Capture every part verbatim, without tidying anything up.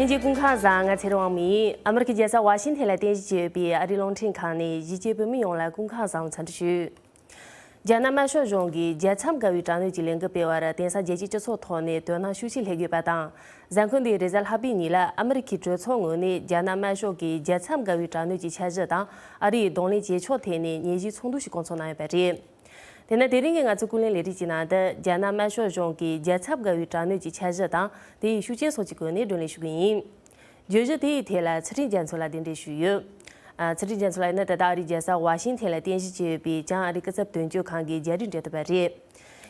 ལྷན་རྒྱས་སྐུ་ཁམས་བཟང་། ང་ཚེ་རིང་དབང་མོ་ཡིན། ཨ་མི་རི་ཀའི་རྒྱལ་ས་ཝ་ཤིང་ཐན་ལ་རྟེན་གཞི་བྱས་ཡོད་པའི་ཨ་རིའི་རླུང་འཕྲིན་ཁང་ནས་གཞིས་བྱེས་བོད་མི་ཡོངས་ལ་སྐུ་ཁམས་བཟང་འཚམས་འདྲི་ཞུ། རྒྱ་ནག་དམར་ཤོག་གཞུང་གིས་རྒྱལ་མཚམས་བརྒལ་བའི་དྲག་གནོན་གྱི་ལས་འགུལ་སྤེལ་བར་དེང་སང་རྒྱལ་སྤྱིའི་སྤྱི་ཚོགས་ཐོག་ནས་དོ་སྣང་ཤུགས་ཆེ་སླེབས་ཡོད་པ་དང་། གཟའ་འཁོར་འདིའི་རེས་གཟའ་ལྷག་པའི་ཉིན་ལ་ཨ་མི་རི་ཀའི་གྲོས་ཚོགས་ངོས་ནས་རྒྱ་ནག་དམར་ཤོག་གིས་རྒྱལ་མཚམས་བརྒལ་བའི་དྲག་གནོན་གྱི་འཆར་གཞི་དང་། ཨ་རིའི་གདོང་ལེན་བྱེད་ཕྱོགས་ཐད་ནས་ཉན་ཞིབ་ཚོགས་འདུ་ཞིག་བསྐོང་ཚོགས་གནང་ཡོད་པ་རེད། དེ་ནས་དེ་རིང་གི་ང་ཚོའི་ཀུན་གླེང་ལས་རིམ་གྱི་ནང་དུ་རྒྱ་ནག་དམར་ཤོག་གཞུང་གིས་རྒྱལ་མཚམས་བརྒལ་བའི་དྲག་གནོན་གྱི་འཆར་གཞི་དང་དེའི་ཤུགས་རྐྱེན་སོགས་ཀྱི་སྐོར་ནས་བགྲོ་གླེང་ཞུ་གི་ཡིན། བརྗོད་གཞི་དེའི་ཐད་ལ་ཚེ་རིང་རྒྱ་མཚོ་ལགས་གདན་འདྲེན་ཞུས་ཡོད། ཨ། ཚེ་རིང་རྒྱ་མཚོ་ལགས་ཡིན་ན་ད་ལྟ་ཨ་རིའི་རྒྱལ་ས་ཝ་ཤིང་ཐན་ལ་རྟེན་གཞི་བྱས་ཡོད་པའི་བྱང་ཨ་རིའི་སྐུ་ཚབ་དོན་གཅོད་ཁང་གི་རྒྱ་རིགས་འབྲེལ་མཐུད་པ་རེད།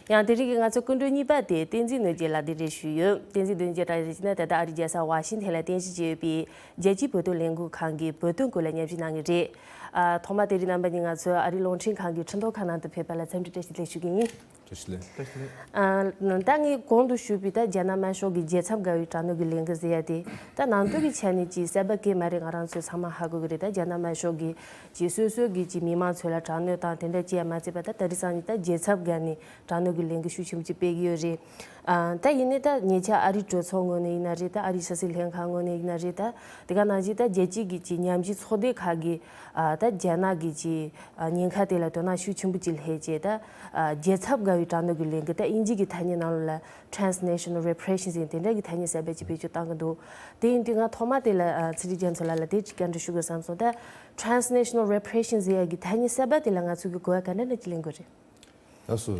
ཡང་དེ་རིང་གི་ང་ཚོའི་སྐུ་མགྲོན་གཉིས་པ་དེ་བསྟན་འཛིན་ནོར་རྒྱས་ལགས་གདན་འདྲེན་ཞུས་ཡོད། བསྟན་འཛིན་ནོར་རྒྱས་ལགས་ཡིན་ན་ད་ལྟ་ཨ་རིའི་རྒྱལ་ས་ཝ་ཤིང་ཐན་ལ་རྟེན་གཞི་བྱས་ཡོད་པའི་རྒྱལ་སྤྱིའི་བོད་དོན་ལས་འགུལ་ཁང་གི་བོད་དོན་སྐོར་ལ་ཉམས་ཞིབ་གནང་མཁན་རེད། ཨ། ཐོག་མར་དེ་རིང་རྣམ་པ་གཉིས་ང་ཚོའི་ཨ་རིའི་རླུང་འཕྲིན་ཁང་གི་ཁྲིམས་ཐོག་ཁང་ནང་དུ་ཕེབས་པ་ལ་འཚམས་འདྲི་བཀྲ་ཤིས་བདེ་ལེགས་ཞུ་གི་ཡིན། བཀྲ་ཤིས་བདེ་ལེགས། ཨ། ད་ངས་གོང་དུ་ཞུས་པའི་ད་རྒྱ་ནག་དམར་ཤོག་གི་རྒྱལ་མཚམས་བརྒལ་བའི་དྲག་གནོན་གྱི་ལས་འགུལ་ཟེར་ཡ་དེ་ད་ནང་དོན་གྱི་ཆ་ནས་ཅིག་གསལ་པོ་གང་ཡང་མ་རེད། ང་རང་ཚོས་ཚང་མ་ཧ་གོ་གི་རེད། ད་རྒྱ་ནག་དམར་ཤོག་གིས་ཅིག་སོ་སོ་གི་ཅིག་མི་མང་ཚོ་ལ་དྲག་གནོན་དང་དེ་འདྲ་བྱས་ཡ་མ་ཚད་པ་ད་དེ་རིང་སང་ཉིན་ད་རྒྱལ་མཚམས་བརྒལ་ནས་དྲག་གནོན་གྱི་ལས་འགུལ་ཤུགས་ཆེན་པོ་ཅིག་སྤེལ་གྱི་ཡོད་རེད། ཨ། ད་ཡིན་ནའི་ད་ཉེ་ཆར་ཨ་རིའི་གྲོས་ཚོགས་ངོས་ནས་ཡིན་ན་རེད། ད་ཨ་རིའི་ཕྱི་སྲིད་ལྷན་ཁང་ངོས་ནས་ཡིན་ན་རེད། ད་དེ་ག་ནང་བཞིན་ད་རྒྱལ་སྤྱིའི་གི་ཅིག་ཉམས་ཞིབ་ཚོགས་སྡེ་ཁག་གིས། ཨ། ད་རྒྱ་ནག་གི་ཅིག་ཨ། ཉེན་ཁ་དེ་ལ་དོ་སྣང་ཤུགས་ཆེན་པོ་ཅིག་སླེབས་བྱས། ད། ཨ། རྒྱལ་ཚབ་འགལ་བའི་དྲག་གནོན་གྱི་ལས་འགུལ། ད་དབྱིན་ཇི་གི་ཐ་སྙད་ནང་ལོགས་ལ་transnational repression ཟེར་དེ་འདྲ་གི་ཐ་སྙད་གསར་པ་ཅིག་བེད་སྤྱོད་བཏང་གི་འདུག་དེ་ཡིན་དུས་ང་ཐོག་མ་དེ་ལ། ཨ། ཚེ་རིང་རྒྱ་མཚོ་ལགས་ལ་དེ་ཅིག་བཀའ་འདྲི་ཞུ་དགོས་བསམ་སོང་། ད་transnational repression ཟེར་ཡ་གི་ཐ་སྙད་གསར་པ་དེ་ལ་ང་ཚོ་གི་གོ་བ་ག་འདྲ་འདྲ་ཅིག་ལེན་དགོས་རེད། ལགས་སོ།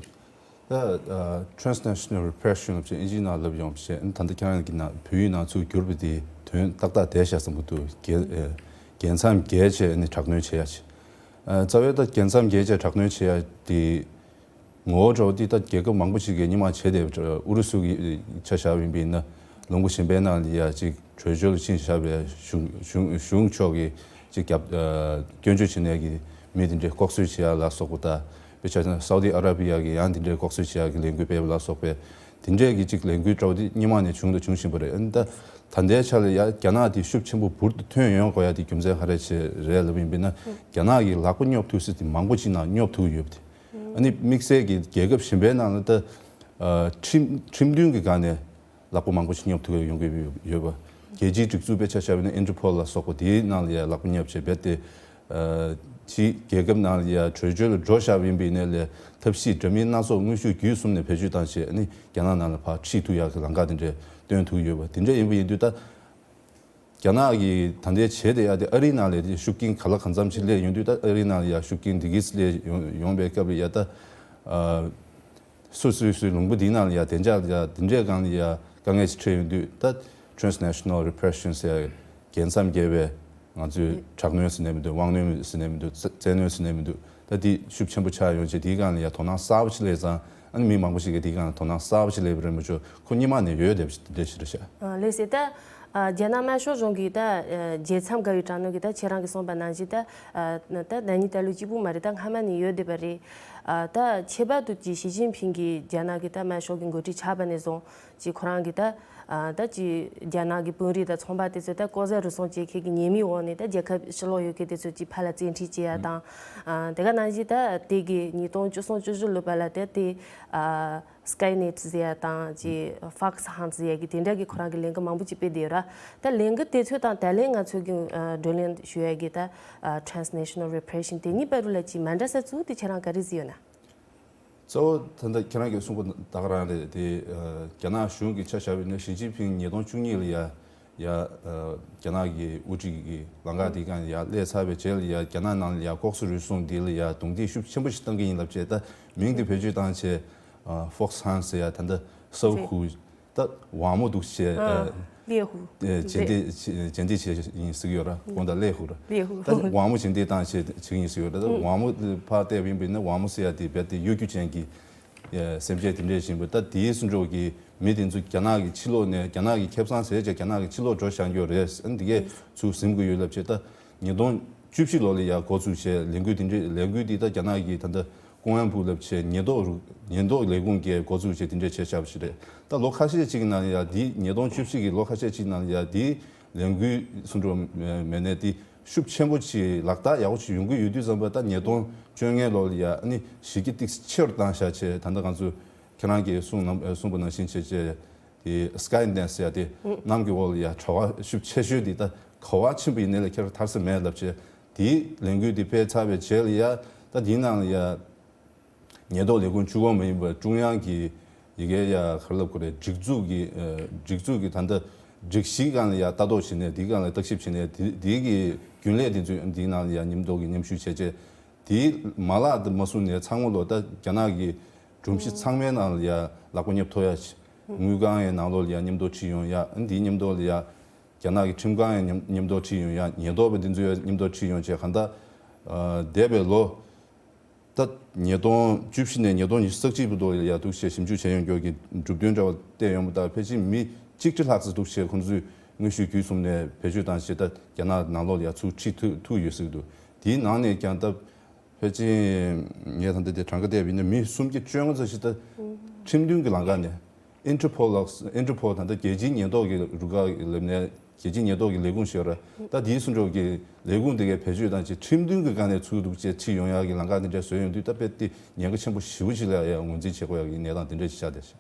ད་ཨ། transnational repression ལབ་བྱས་དབྱིན་ཇིའི་ནང་ལབ་ཡོང་བ་བྱས། ད་ལྟ་ཁྱེད་རང་གི་ནང་བོད་ཡིག་ནང་ཚུར་བསྒྱུར་བ་དེ་དོན་ཏག་ཏག་བསྡད་ཤག་བསམ་གྱི་འདུག་རྒྱལ་ཨ། རྒྱལ་མཚམས་བརྒལ་བྱས་ནས་དྲག་གནོན་བྱེད་ཡ་ཅིག་ཨ། རྩ་བའི་ད་རྒྱལ་མཚམས་བརྒལ་བྱས་དྲག་གནོན་བྱེད་ཡ་དེ་ངོ་བོ་འདྲ་བོ་དེ་ད་རྒྱལ་ཁབ་མང་པོ་ཞིག་གིས་སྔོན་མ་བྱས་བསྡད་པ། ཨུ་རུ་སུ་གི་ཆ་བཞག་པ་ཡིན་པ་ཡིན་ན་ལུང་པ་གཞན་པའི་ནང་ལ་ཡ་ཅིག་བྲོས་བྱོལ་ཕྱིན་བཞག་པའི་གཞུང་གཞུང་གཞུང་ཕྱོགས་ཀྱི་ཅིག་རྒྱབ་ཨ། སྐྱོན་བརྗོད་བྱེད་མཁན་གྱི་མི་དེ་འདྲའི་ལྐོག་གསོད་བྱེད་ཡ་ལ་སོགས་པ། ད་དཔེ་ཆ་བཞག་ན་སའུ་ཏི་ཨ་ར་བི་ཡ་གིས་ཡང་དེ་འདྲའི་ལྐོག་གསོད་བྱེད་ཡ་གི་ལས་འགུལ་སྤེལ་བ་ལ་སོགས་པའི་དེ་འདྲའི་གི་ཅིག་ལས་འགུལ་འདྲ་བོ་དེ་སྔོན་མ་ནས་བྱུང་དང་འབྱུང་བཞིན་པ་རེད། ཨ་ནི་ད་ད་ལྟའི་ཆ་ལ་ཡ་རྒྱ་ནག་དེ་ཤུགས་ཆེན་པོ་འབུར་དུ་ཐོན་ཡོང་དགོས་ཡ་དེ་རྒྱུ་མཚན་ག་རེ་བྱས་རེད་ལབ་པ་ཡིན་པ་ཡིན་ན། རྒྱ་ནག་གི་ལག་པ་སྙོབ་ཐུབ་ས་དེ་མང་པོ་ཅིག་ནང་སྙོབ་ཐུབ་ཀྱི་ཡོད་པ་དེ། ཨ་ནི་དམིགས་བསལ་གྱི་རྒྱལ་ཁབ་གཞན་པའི་ནང་ལ་ད་ཨ། ཁྲིམས་ཁྲིམས་མཐུན་གྱི་སྒང་ནས་ལག་པ་མང་པོ་ཞིག་སྙོབ་ཐུབ་ཡོང་གི་ཡོད་པ། རྒྱལ་སྤྱིའི་སྒྲིག་འཛུགས་དཔེ་ཆ་བཞག་པ་ཡིན་ན་ཨིན་ཊར་པོལ་ལ་སོགས་པ་དེའི་ནང་ལ་ཡ་ལག་པ་བརྙབས་བྱས་རྦད་དེ། ཨ། ཕྱིའི་རྒྱལ་ཁབ་ནང་ལ་ཡ་བྲོས་བྱོལ་ལ་འགྲོ་བཞག་པ་ཡིན་པ་ཡིན་ནའི་ལས་ཐབས་ཤེས་འདྲ་མིན་སྣ་ཚོགས་དངོས་ཤུགས་བརྒྱུད་གསུམ་ནས་བེད་སྤྱོད་བཏང་བྱས། ཨ་ནི་རྒྱ་ནག་ནང་ལ་ཕར་ཁྲིད་ཐུབ་ཡག་གི་ལམ་ཁ་དེ་འདྲ་སྟོན་ཐུབ་ཡོད་པ་དེ་འདྲ་ཡིན་པ་ཡིན་དུས། ད་རྒྱ་ནག་གིས་ད་ལྟའི་བྱས་བསྡད་ཡ་དེ་ཨ་རིའི་ནང་ལ་དེ་ཤུགས་རྐྱེན་ག་ལ་གང་འཚམ་ཞིག་སླེབས་ཡོང་དུས། ད་ཨ་རིའི་ནང་ལ་ཡ་ཤུགས་རྐྱེན་འདི་གིས་སླེབས་ཡོང་ཡོང་པའི་སྐབས་ལ་ཡ་ད། ཨ། སོ་སོའི་སོའི་ལུང་པ་འདིའི་ནང་ལ་ཡ་བདེ་འཇགས་ལ་ཡ་དེ་འདྲའི་སྒང་ལ་ཡ་དཀའ་ངལ་ཞིག་འཕྲད་ཡོང་དུས། ད་transnational repression ཟེར་ཡ་རྒྱལ་མཚམས་བརྒལ་བའི་ང་ཚོའི་དྲག་གནོན་ཟེར་ནས་མི་འདུག་དབང་གནོན་ཟེར་ནས་མི་འདུག་བཙན་གནོན་ཟེར་ནས་མི་འདུག་ད་དེ་ཤུགས་ཆེན་པོ་ཆགས་ཡོང་བྱས། དེའི་སྒང་ལ་ཡ་དོ་སྣང་གསར་པ་ཞིག་སླེབས་ཙང་། ཨ་ནི་མི་མང་པོ་ཞིག་གིས་དེའི་སྒང་ལ་དོ་སྣང་གསར་པ་ཞིག་སླེབས་པ་རེད་མ་གཏོགས་ཁོ་སྔོན་མ་ནས་ཡོད་བསྡད་པ་ཞིག་དེ་འདྲ་ཞིག་རེད་ཤག་ཨ། ལགས་སེ། ད་ཨ། རྒྱ་ནག་དམར་ཤོག་གཞུང་གིས་ད་ཨ། རྒྱལ་མཚམས་བརྒལ་བའི་དྲག་གནོན་གྱི་ད་ཁྱེད་རང་གིས་གསུངས་པ་ནང་བཞིན་ད་ཨ། ད་ཟླ་ཉིན་ད་ལོ་གཅིག་པུ་མ་རེད། ད་སྔ་མ་ནས་ཡོད་བསྡད་པ་རེད། ཨ། ད་ཁྱད་པར་དུ་ཅིག་ཞི་ཅིན་ཕིང་གིས་རྒྱ་ནག་གི་ད་དམར་ཤོག་གི་འགོ་ཁྲིད་ཆགས་པ་ནས་བཟུང་ཅིག་ཁོ་རང་གིས་ད་ཨ། ད་ཅིག་རྒྱ་ནག་གི་དཔོན་རིགས་དང་ཚོང་པ་དེ་ཚོ་ད་ལྐོག་ཟ་རུལ་སུངས་བྱེད་མཁན་གྱི་ཉེས་མིང་འོག་ནས་ད་རྒྱལ་ཁབ་ཕྱི་ལོགས་ཡོད་མཁན་དེ་ཚོ་ཅིག་ཕར་ལ་བཙན་ཁྲིད་བྱེད་ཡ་དང་། ཨ། དེ་ག་ནང་བཞིན་ད་དེ་གི་ཉིས་སྟོང་བཅུ་གསུམ་བཅུ་བཞི་ལོ་བར་ལ་ད་དེ་ཨ། Skynet ཟེར་ཡ་དང་ཅིག་Fox Hunt ཟེར་ཡ་གི་དེ་འདྲ་གི་ཁོ་རང་གི་ལས་འགུལ་མང་པོ་ཅིག་སྤེལ་བསྡད་ཡོད་ར། ད་ལས་འགུལ་དེ་ཚོ་དང་ད་ལན་ང་ཚོ་གི་ཨ། བགྲོ་གླེང་ཞུ་ཡ་གི་ད་ཨ། Transnational Repression དེ་གཉིས་བར་དུ་ལ་ཅིག་མ་འདྲ་ས་ཚུལ་དེ་ཁྱེད་རང་ག་རེ་གཟིགས་ཡོད་ན། གཙོ་བོ་ད་ལྟ་ཁྱེད་རང་གིས་གསུངས་པ་ད་ག་རང་རེད་དེ། ཨ། རྒྱ་ནག་གཞུང་གི་ཆ་བཞག་པ་ཡིན་ན་ཞི་ཅིན་ཕིང་ཉིས་སྟོང་བཅུ་གཉིས་ལ་ཡ་ཡ། ཨ། རྒྱ་ནག་གི་དབུ་ཁྲིད་ཀྱི་ལམ་ཁ་དེ་སྒང་ཡ་སླེབས་ཚར་བའི་རྗེས་ལ་ཡ་རྒྱ་ནག་ནང་ལ་ཡ་ལྐོག་ཟ་རུལ་སུངས་འདི་ལ་ཡ་རྡུང་རྡེག་ཤུགས་ཆེན་པོ་ཞིག་བཏང་གི་ཡིན་ལབ་བྱས། ད་མིང་དེ་བེད་སྤྱོད་བཏང་བྱས། ཨ། Fox Hunt ཟེར་ཡ་ད་ལྟ་སའུ་ཧུ། ད་ཝང་མོ་འདུག་བྱས། ཨ། ཨ། ལེ་ཧུ། ཨེ། རྗེས་འདེད་རྗེས་འདེད་བྱས་ཡིན་ཟེར་གྱི་ཡོད་ར། དགོངས་དག་ལེ་ཧུ་ར། ལེ་ཧུ། ད་ཝང་མོ་རྗེས་འདེད་བཏང་བྱས་བྱེད་ཀྱི་ཡིན་ཟེར་གྱི་ཡོད་ར། ད་ཝང་མོ་ཕར་བལྟས་པ་ཡིན་པ་ཡིན་ན་ཝང་མོ་ཟེར་ཡ་དེ་རྦད་དེ་གཡོ་སྒྱུ་ཅན་གྱི་ཨེ། སེམས་ཅན་དེ་འདྲས་ཡིན་པ། ད་དེའི་སུ་འགྲོ་གི་མི་དེ་ཚོ་རྒྱ་ནག་གི་ཕྱི་ལོགས་ནས་རྒྱ་ནག་གི་ཁེ་བཟང་ཟེར་བྱས་རྒྱ་ནག་གི་ཕྱི་ལོགས་འགྲོ་བཞག་ཡོད་རེད། ཨ་ནི་འདི་གས་ཚུར་ཟིན་དགོས་ཡོད་ལབ་བྱས། ད་ཉིས་སྟོང་བཅུ་བཞི་ལོ་ལ་ཡ་འགོ་བཙུགས་བྱས་ལས་འགུལ་དེ་འདྲས། ལས་འགུལ་འདི་ད་རྒྱ་ནག་གི་ད་ལྟ་ཀུང་ཨན་པུ་ལབ་བྱས་ཉེན་རྟོག་རུ་ཉེན་རྟོག་ལས་ཁུངས་ཀྱིས་འགོ་བཙུགས་བྱས་དེ་འདྲས་བྱས་བཞག་པ་ཞིག་རེད། ད་ལོ་ཁ་ཤས་ཅིག་ནང་ཡ་འདི་ཉིས་སྟོང་བཅུ་བཞི་གི་ལོ་ཁ་ཤས་ཅིག་ནང་ཡ་འདི་ལས་འགུལ་སུ་འགྲོ་མེད་ནས་དེ་ཤུགས་ཆེན་པོ་ཅིག་ལག་བསྟར་ཡག་པོ་ཅིག་ཡོང་གི་ཡོད་དུས་ཙམ་པ། ད་ཉིས་སྟོང་བཅོ་ལྔ་ལོ་ལ་ཡ་ཨ་ནི་གཞི་རྒྱ་ཏོག་ཙམ་ཆེ་རུ་བཏང་བཞག་བྱས། ད་ལྟ་ང་ཚོ་ཁྱེད་རང་གིས་གསུངས་ནང་གསུངས་པ་ནང་བཞིན་བྱས་བྱས། དེ་Skynet ཟེར་ཡ་དེ་གནམ་གྱི་འོག་ལ་ཡ་དྲ་བ་ཤུགས་ཆེ་ཤོས་དེ་ད་ག་བ་ཆེན་པོ་ཡིན་ནའི་ལས་ཁྱེར་ཐར་ས་མེད་ལབ་བྱས། དེའི་ལས་འགུལ་དེ་སྤེལ་ཚར་བའི་རྗེས་ལ་ཡ་ད་དེའི་ནང་ལ་ཡ་ཉེན་རྟོག་ལས་ཁུངས་གཅིག་པོ་མ་ཡིན་པར་ཀྲུང་དབྱང་གི་ཡི་གེ་ཡ་ག་རེ་ལབ་དགོས་རེད། སྒྲིག་འཛུགས་ཀྱི་ཨ་སྒྲིག་འཛུགས་ཀྱི་ད་ལྟ་སྒྲིག་གཞིའི་སྒང་ལ་ཡ་ལྟ་རྟོག་བྱེད་ནས་དེའི་སྒང་ལ་བརྟག་ཞིབ་བྱེད་ནས་དེ་དེའི་གི་རྒྱུན་ལས་དེ་ཚོས་དེའི་ནང་ལ་ཡ་མཉམ་དུ་གི་མཉམ་ཞུགས་བྱས་རྗེས་དེའི་མ་ལག་དེ་མ་བཟུང་ནས་ཚང་མ་ལོ་ད་རྒྱ་ནག་གི་སྒྲོམ་གཞི་ཚང་མའི་ནང་ལ་ཡ་ལག་པ་བརྙབ་ཐུབ་ཡ་ཆེད་དངུལ་ཁང་ཡང་ནང་ལོགས་ལ་ཡ་མཉམ་དུ་ཁྲིད་ཡོང་ཡ། ཨ་ནི་དེའི་མཉམ་དུ་ལ་ཡ་རྒྱ་ནག་གི་ཁྲིམས་ཁང་ཡང་མཉམ་མཉམ་དུ་ཁྲིད་ཡོང་ཡ། ཉེན་རྟོག་པ་དེ་ཚོ་ཡང་མཉམ་དུ་ཁྲིད་ཡོང་བྱས་གང་ལྟར་ཨ་འདས་པའི་ལོ་ད་ཉིས་སྟོང་བཅུ་བཞི་ནས་ཉིས་སྟོང་ཉི་ཤུ་རྩ་གཅིག་བར་དུ་ཡ་འདུག་བྱས་ཞིབ་འཇུག་བྱས་ཡོང་རྒྱུ་གི་གྲུབ་དོན་འདྲ་བ་བལྟས་ཡོང་བ་དང་ཕལ་ཆེར་མི་གཅིག་ཁྲི་ལྷག་ཙམ་འདུག་བྱས་ཁོང་ཚོས་དངོས་ཤུགས་བརྒྱུད་གསུམ་ནས་བེད་སྤྱོད་བཏང་བྱས་ད་རྒྱ་ནག་ནང་ལོགས་ལ་ཡ་ཚུར་ཁྲིད་ཐུབ་ཐུབ་ཡོད་ཟེར་གྱི་འདུག་དེའི་ནང་ནས་ཀྱང་ད་ཕལ་ཆེར་ངས་ད་ལྟ་དེ་གྲངས་ཀ་བལྟས་པ་ཡིན་ན་མི་སུམ་བརྒྱ་བཅོ་ལྔ་ཙམ་ཞིག་ད་ཁྲིམས་མཐུན་གྱི་ལམ་ཁ་ནས་ཨིན་ཊར་པོལ་ལགས། ཨིན་ཊར་པོལ་ད་ལྟ་རྒྱལ་སྤྱིའི་ཉེན་རྟོག་གི་རུ་ཁག་ལབ་ནས་རྒྱལ་སྤྱིའི་ཉེན་རྟོག་གི་ལས་ཁུངས་ཞེས་པ་ད་དེའི་སུ་འགྲོ་གི་ལས་ཁུངས་དེ་གའི་བེད་སྤྱོད་བཏང་བྱས་ཁྲིམས་མཐུན་གྱི་སྒང་ནས་ཚུར་འདུག་བྱས་ཁྲིད་ཡོང་ཡག་གི་ལམ་ཁ་དེ་འདྲ་བཟོས་ཡོང་དུས་ད་དཔེ་དེ་ཉེན་ཁ་ཆེན་པོ་ཞེ་པོ་ཅིག་ལ་ཡང་ངོས་འཛིན་བྱེད་དགོས་ཡག་གི་གནས་སྟངས་དེ་འདྲ་ཞིག་ཆགས་བསྡད་ཤག་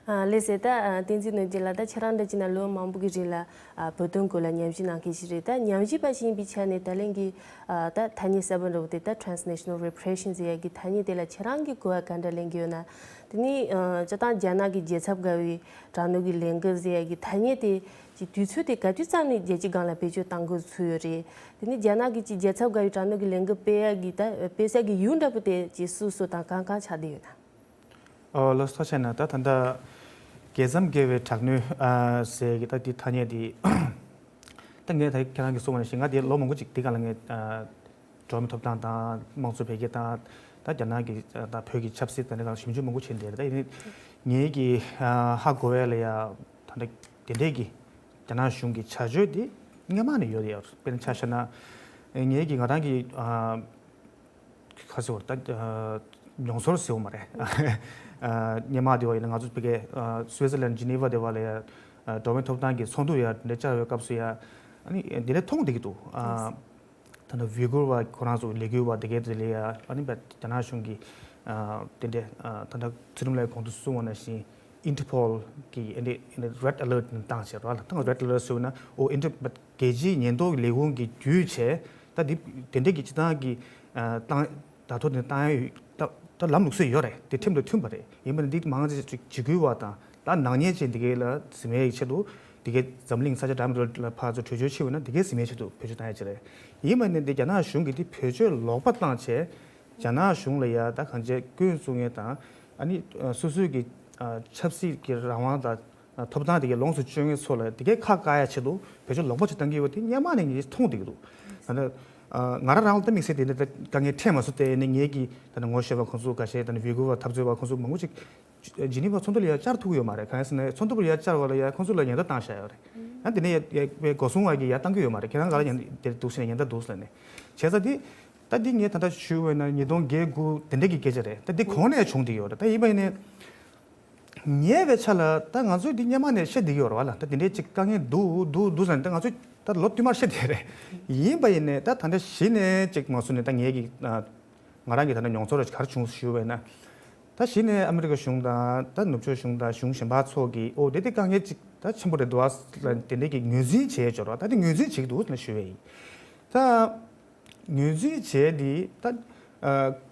ཨ་ལགས་སོ། ད་ཨ་བསྟན་འཛིན་ནོར་རྒྱས་ལགས། ད་ཁྱེད་རང་འདྲ་བྱས་ན་ལོ་མང་པོ་གི་རིང་ལ་ཨ་བོད་དོན་སྐོར་ལ་ཉམས་ཞིབ་གནང་མཁན་ཞིག་རེད། ད་ཉམས་ཞིབ་པ་ཞིག་ཡིན་པའི་ཆ་ནས་ད་ལན་གྱི་ཨ་ད་ཐ་སྙད་གསར་པ་འདྲ་བོ་དེ་ད་transnational repression ཟེར་ཡ་གི་ཐ་སྙད་དེ་ལ་ཁྱེད་རང་གི་གོ་བ་ག་འདྲ་ལེན་གྱི་ཡོད་ན། དེ་ནས་ཨ་སྤྱིར་བཏང་རྒྱ་ནག་གི་རྒྱལ་ཚབ་དགའ་བའི་དྲག་གནོན་གྱི་ལས་འགུལ་ཟེར་ཡ་གི་ཐ་སྙད་དེ་ཀྱི་དུས་ཚོད་དེ་ག་དུས་ཙམ་ནས་རྒྱལ་སྤྱིའི་སྒང་ལ་བེད་སྤྱོད་གཏང་དགོས་ཚུལ་ཡོད་རེད། དེ་ནས་རྒྱ་ནག་གི་ཀྱི་རྒྱལ་ཚབ་དགའ་བའི་དྲག་གནོན་གྱི་ལས་འགུལ་སྤེལ་ཡ་གི་ད་སྤེལ་ས་གི་ཡུལ་འདྲ་པོ་དེ་ཀྱི་སུ་སུ་དང་གང་གང་ཆགས་བསྡད་ཡོད་ན། ཨོ་ལགས་སོ། ཐུགས་རྗེ་ཆེ་གནང་། ད་ད་ལྟ་རྒྱལ་མཚམས་བརྒལ་བའི་དྲག་གནོན་ཨ་ཟེར་གྱི་ད་འདི་ཐ་སྙད་འདི་ད་ངས་ད་ཁྱེད་རང་གིས་གསུངས་པ་ནང་བཞིན་ང་འདི་ལོ་མང་པོ་ཅིག་འདི་སྒང་ལ་ངས་ཨ་འགྲོ་བ་མིའི་ཐོབ་ཐང་དང་དམངས་གཙོ་འཕེལ་རྒྱས་དང་ད་རྒྱ་ནག་གི་ད་བོད་ཀྱི་ཆབ་སྲིད་དང་འདི་སྒང་ཞིབ་འཇུག་མང་པོ་བྱས་འདི་རེད། ད་ཡིན་ངེད་ཀྱི་ཨ་ཧ་གོ་བ་ལ་ཡ་ད་ལྟ་དེ་འདྲས་ཀྱི་རྒྱ་ནག་གཞུང་གི་བྱ་སྤྱོད་འདི་སྔོན་མ་ནས་ཡོད་ཡོད། དཔེར་ན་ཆ་བཞག་ན་ངེད་ཀྱི་ང་རང་གི་ཨ་ཁ་སོ་ད་ཨ་མྱོང་ཚོར་ཟེར་བ་མ་རེད། ཨ་སྔོན་མ་དེ་བ་ཡིན་ན་ང་ཚོ་ཕ་གི་ཨ་སུའི་ཙི་ལན་ཇི་ནི་ཝ་དེ་བ་ལ་ཡ་ཨ་འགྲོ་བ་མིའི་ཐོབ་ཐང་གི་ཚོགས་འདུ་ཡ་འདི་བཅར་བའི་སྐབས་སུ་ཡ་ཨ་ནི་འདི་འདྲ་མཐོང་བསྡད་ཀྱི་འདུག་ཨ་ད་ནི་ཝི་གུར་བ་ཁོ་རང་ཚོ་ལས་འགུལ་བ་དེ་གའི་དེ་ལ་ཡ་ཨ་ནི་རྒྱ་ནག་གཞུང་གི་ཨ་དེ་འདྲ་ཨ་ད་ལྟ་ཚུལ་ཁྲིམས་ལགས་གོང་དུ་གསུངས་པ་ནང་བཞིན་ཨིན་ཊར་པོལ་གི་ཨ་ནི་ཨ་ནི་རེཌ་ཨ་ལར་ཊི་ནི་བཏང་བྱས་རོགས་ལ་ད་ང་རེཌ་ཨ་ལར་ཊི་ཟེར་བ་ན་ཨོ་ཨིན་ཊར་རྒྱལ་སྤྱིའི་ཉེན་རྟོག་ལས་ཁུངས་ཀྱིས་བརྒྱུད་བྱས་ད་འདི་དེ་འདྲས་ཀྱི་སྤྱི་བཏང་གི་ཨ་བཏང་བརྡ་ཐོ་དེ་བཏང་ཡ་ཡོད། ད་ད་ལམ་ལུགས་སྲོལ་ཡོད་རེད། དེ་ཁྲིམས་དང་མཐུན་པ་རེད། ཡིན་པ་ནི་འདི་མང་ཆེ་ཅིག་འཇིགས་སྐུལ་བ་དང་ད་ནག་ཉེས་ཅན་འདི་གའི་ལ་ཟིན་མའི་ཆེད་དུ་འདི་གའི་འཛམ་གླིང་ས་ཆ་འདྲ་མི་འདྲ་ལ་ཕར་ཚུར་བྲོས་བྱོལ་ཕྱིན་པ་ན་འདི་གའི་ཟིན་མའི་ཆེད་དུ་བེད་སྤྱོད་བཏང་ཡ་ཅིག་རེད། ཡིན་པ་ནི་འདི་རྒྱ་ནག་གཞུང་གིས་འདི་བེད་སྤྱོད་ལོག་པ་བཏང་བྱས་རྒྱ་ནག་གཞུང་ལ་ཡ་ད་གང་བྱས་སྐྱོན་བཙུགས་མཁན་དང་ཨ་ནི་སོ་སོའི་གི་ཆབ་སྲིད་ཀྱི་རང་དབང་དང་ཐོབ་ཐང་དེ་གའི་ལོངས་སུ་སྤྱོད་མཁན་ཚོ་ལ་དེ་གའི་ཁ་བཀག་ཡ་ཆེད་དུ་བེད་སྤྱོད་ལོག་པ་ཅིག་བཏང་གི་ཡོད་པ་དེ་སྔོན་མ་ནས་ངས་མཐོང་བསྡད་ཀྱི་འདུག་ད་ནི་ང་རང་རང་ལ་ད་དམིགས་བསལ་དེ་འདྲ་ད་དཀའ་ངལ་འཕྲད་མ་སོང་། དེ་ནི་ངེད་ཀྱི་ད་ནི་ངོ་ཤེས་པ་ཁོང་ཚོ་འགའ་ཤས་ད་ནི་ཝི་གུར་བ་འཐབ་རྩོད་པ་ཁོང་ཚོ་མང་པོ་ཅིག་ཇི་ནི་ཝ་ཚོགས་འདུ་ལ་ཡ་བཅར་ཐུབ་ཀྱི་ཡོད་མ་རེད། གང་ཡིན་ཟེར་ན་ཚོགས་འདུ་ལ་ཡ་བཅར་བ་ལ་ཡ་ཁོང་ཚོ་ལ་ཉེན་བརྡ་བཏང་བཞག་ཡོད་རེད། ཡང་དེ་ནས་ཡ་ཡ་སྒོ་སྲུང་བ་གིས་ཡ་བཏང་གི་ཡོད་མ་རེད། ཁྱེད་རང་ག་ལ་ཡང་དེར་འདུག་ཟེར་ནས་ཉེན་བརྡ་འདུག་ཟེར་ནས་བྱས་ཙང་དེ་ད་འདི་ངས་ད་ལྟ་ཞུས་པ་ཡིན་ན་ཉིས་སྟོང་བརྒྱད་དགུ་དེ་འདྲ་གི་སྐད་ཆ་རེད། ད་འདི་གོང་ནས་བྱུང་བསྡད་ཡོད་རེད། ད་ཡིན་པ་ཡིན་ནའི། ཉེ་བའི་ཆ་ལ་ད་ང་ཚོས་འདི་སྔོན་མ་ནས་བཤད་བསྡད་ཀྱི་ཡོད་རེད་བ་ལ། ད་དེ་འདྲའི་ཅིག་དཀའ་ངལ་འདུག་འདུག་འདུག་ཟེར་ནས་ད་ང་ཚོས་ད་ལོ་བསྟུད་མར་བཤད་བསྡད་རེད། ཡིན་པ་ཡིན་ནའི་ད་ད་ལྟ་གཞི་ནས་ཅིག་མ་སོང་ནས་ད་ངེད་ཀྱི་ང་རང་གི་ད་ལྟ་མྱོང་ཚོར་ག་རེ་བྱུང་ཞུས་པ་ཡིན་ན། ད་གཞི་ནས་ཨ་མི་རི་ཀ་གཞུང་དང་ད་ནུབ་ཕྱོགས་གཞུང་དང་གཞུང་གཞན་པ་ཚོ་གིས་ཨོ་དེ་དེ་དཀའ་ངལ་ཅིག་ད་ཆེན་པོ་རེད་འདུག་ཨ་ལ་དེ་འདྲའི་གི་ངོས་འཛིན་བྱས་ཡོད་རེད་བ། ད་དེ་ངོས་འཛིན་བྱེད་ཀྱི་འདུག་ཟེར་ནས་ཞུས་པ་ཡིན། ད། ངོས་འཛིན་བྱས་དེ་ད་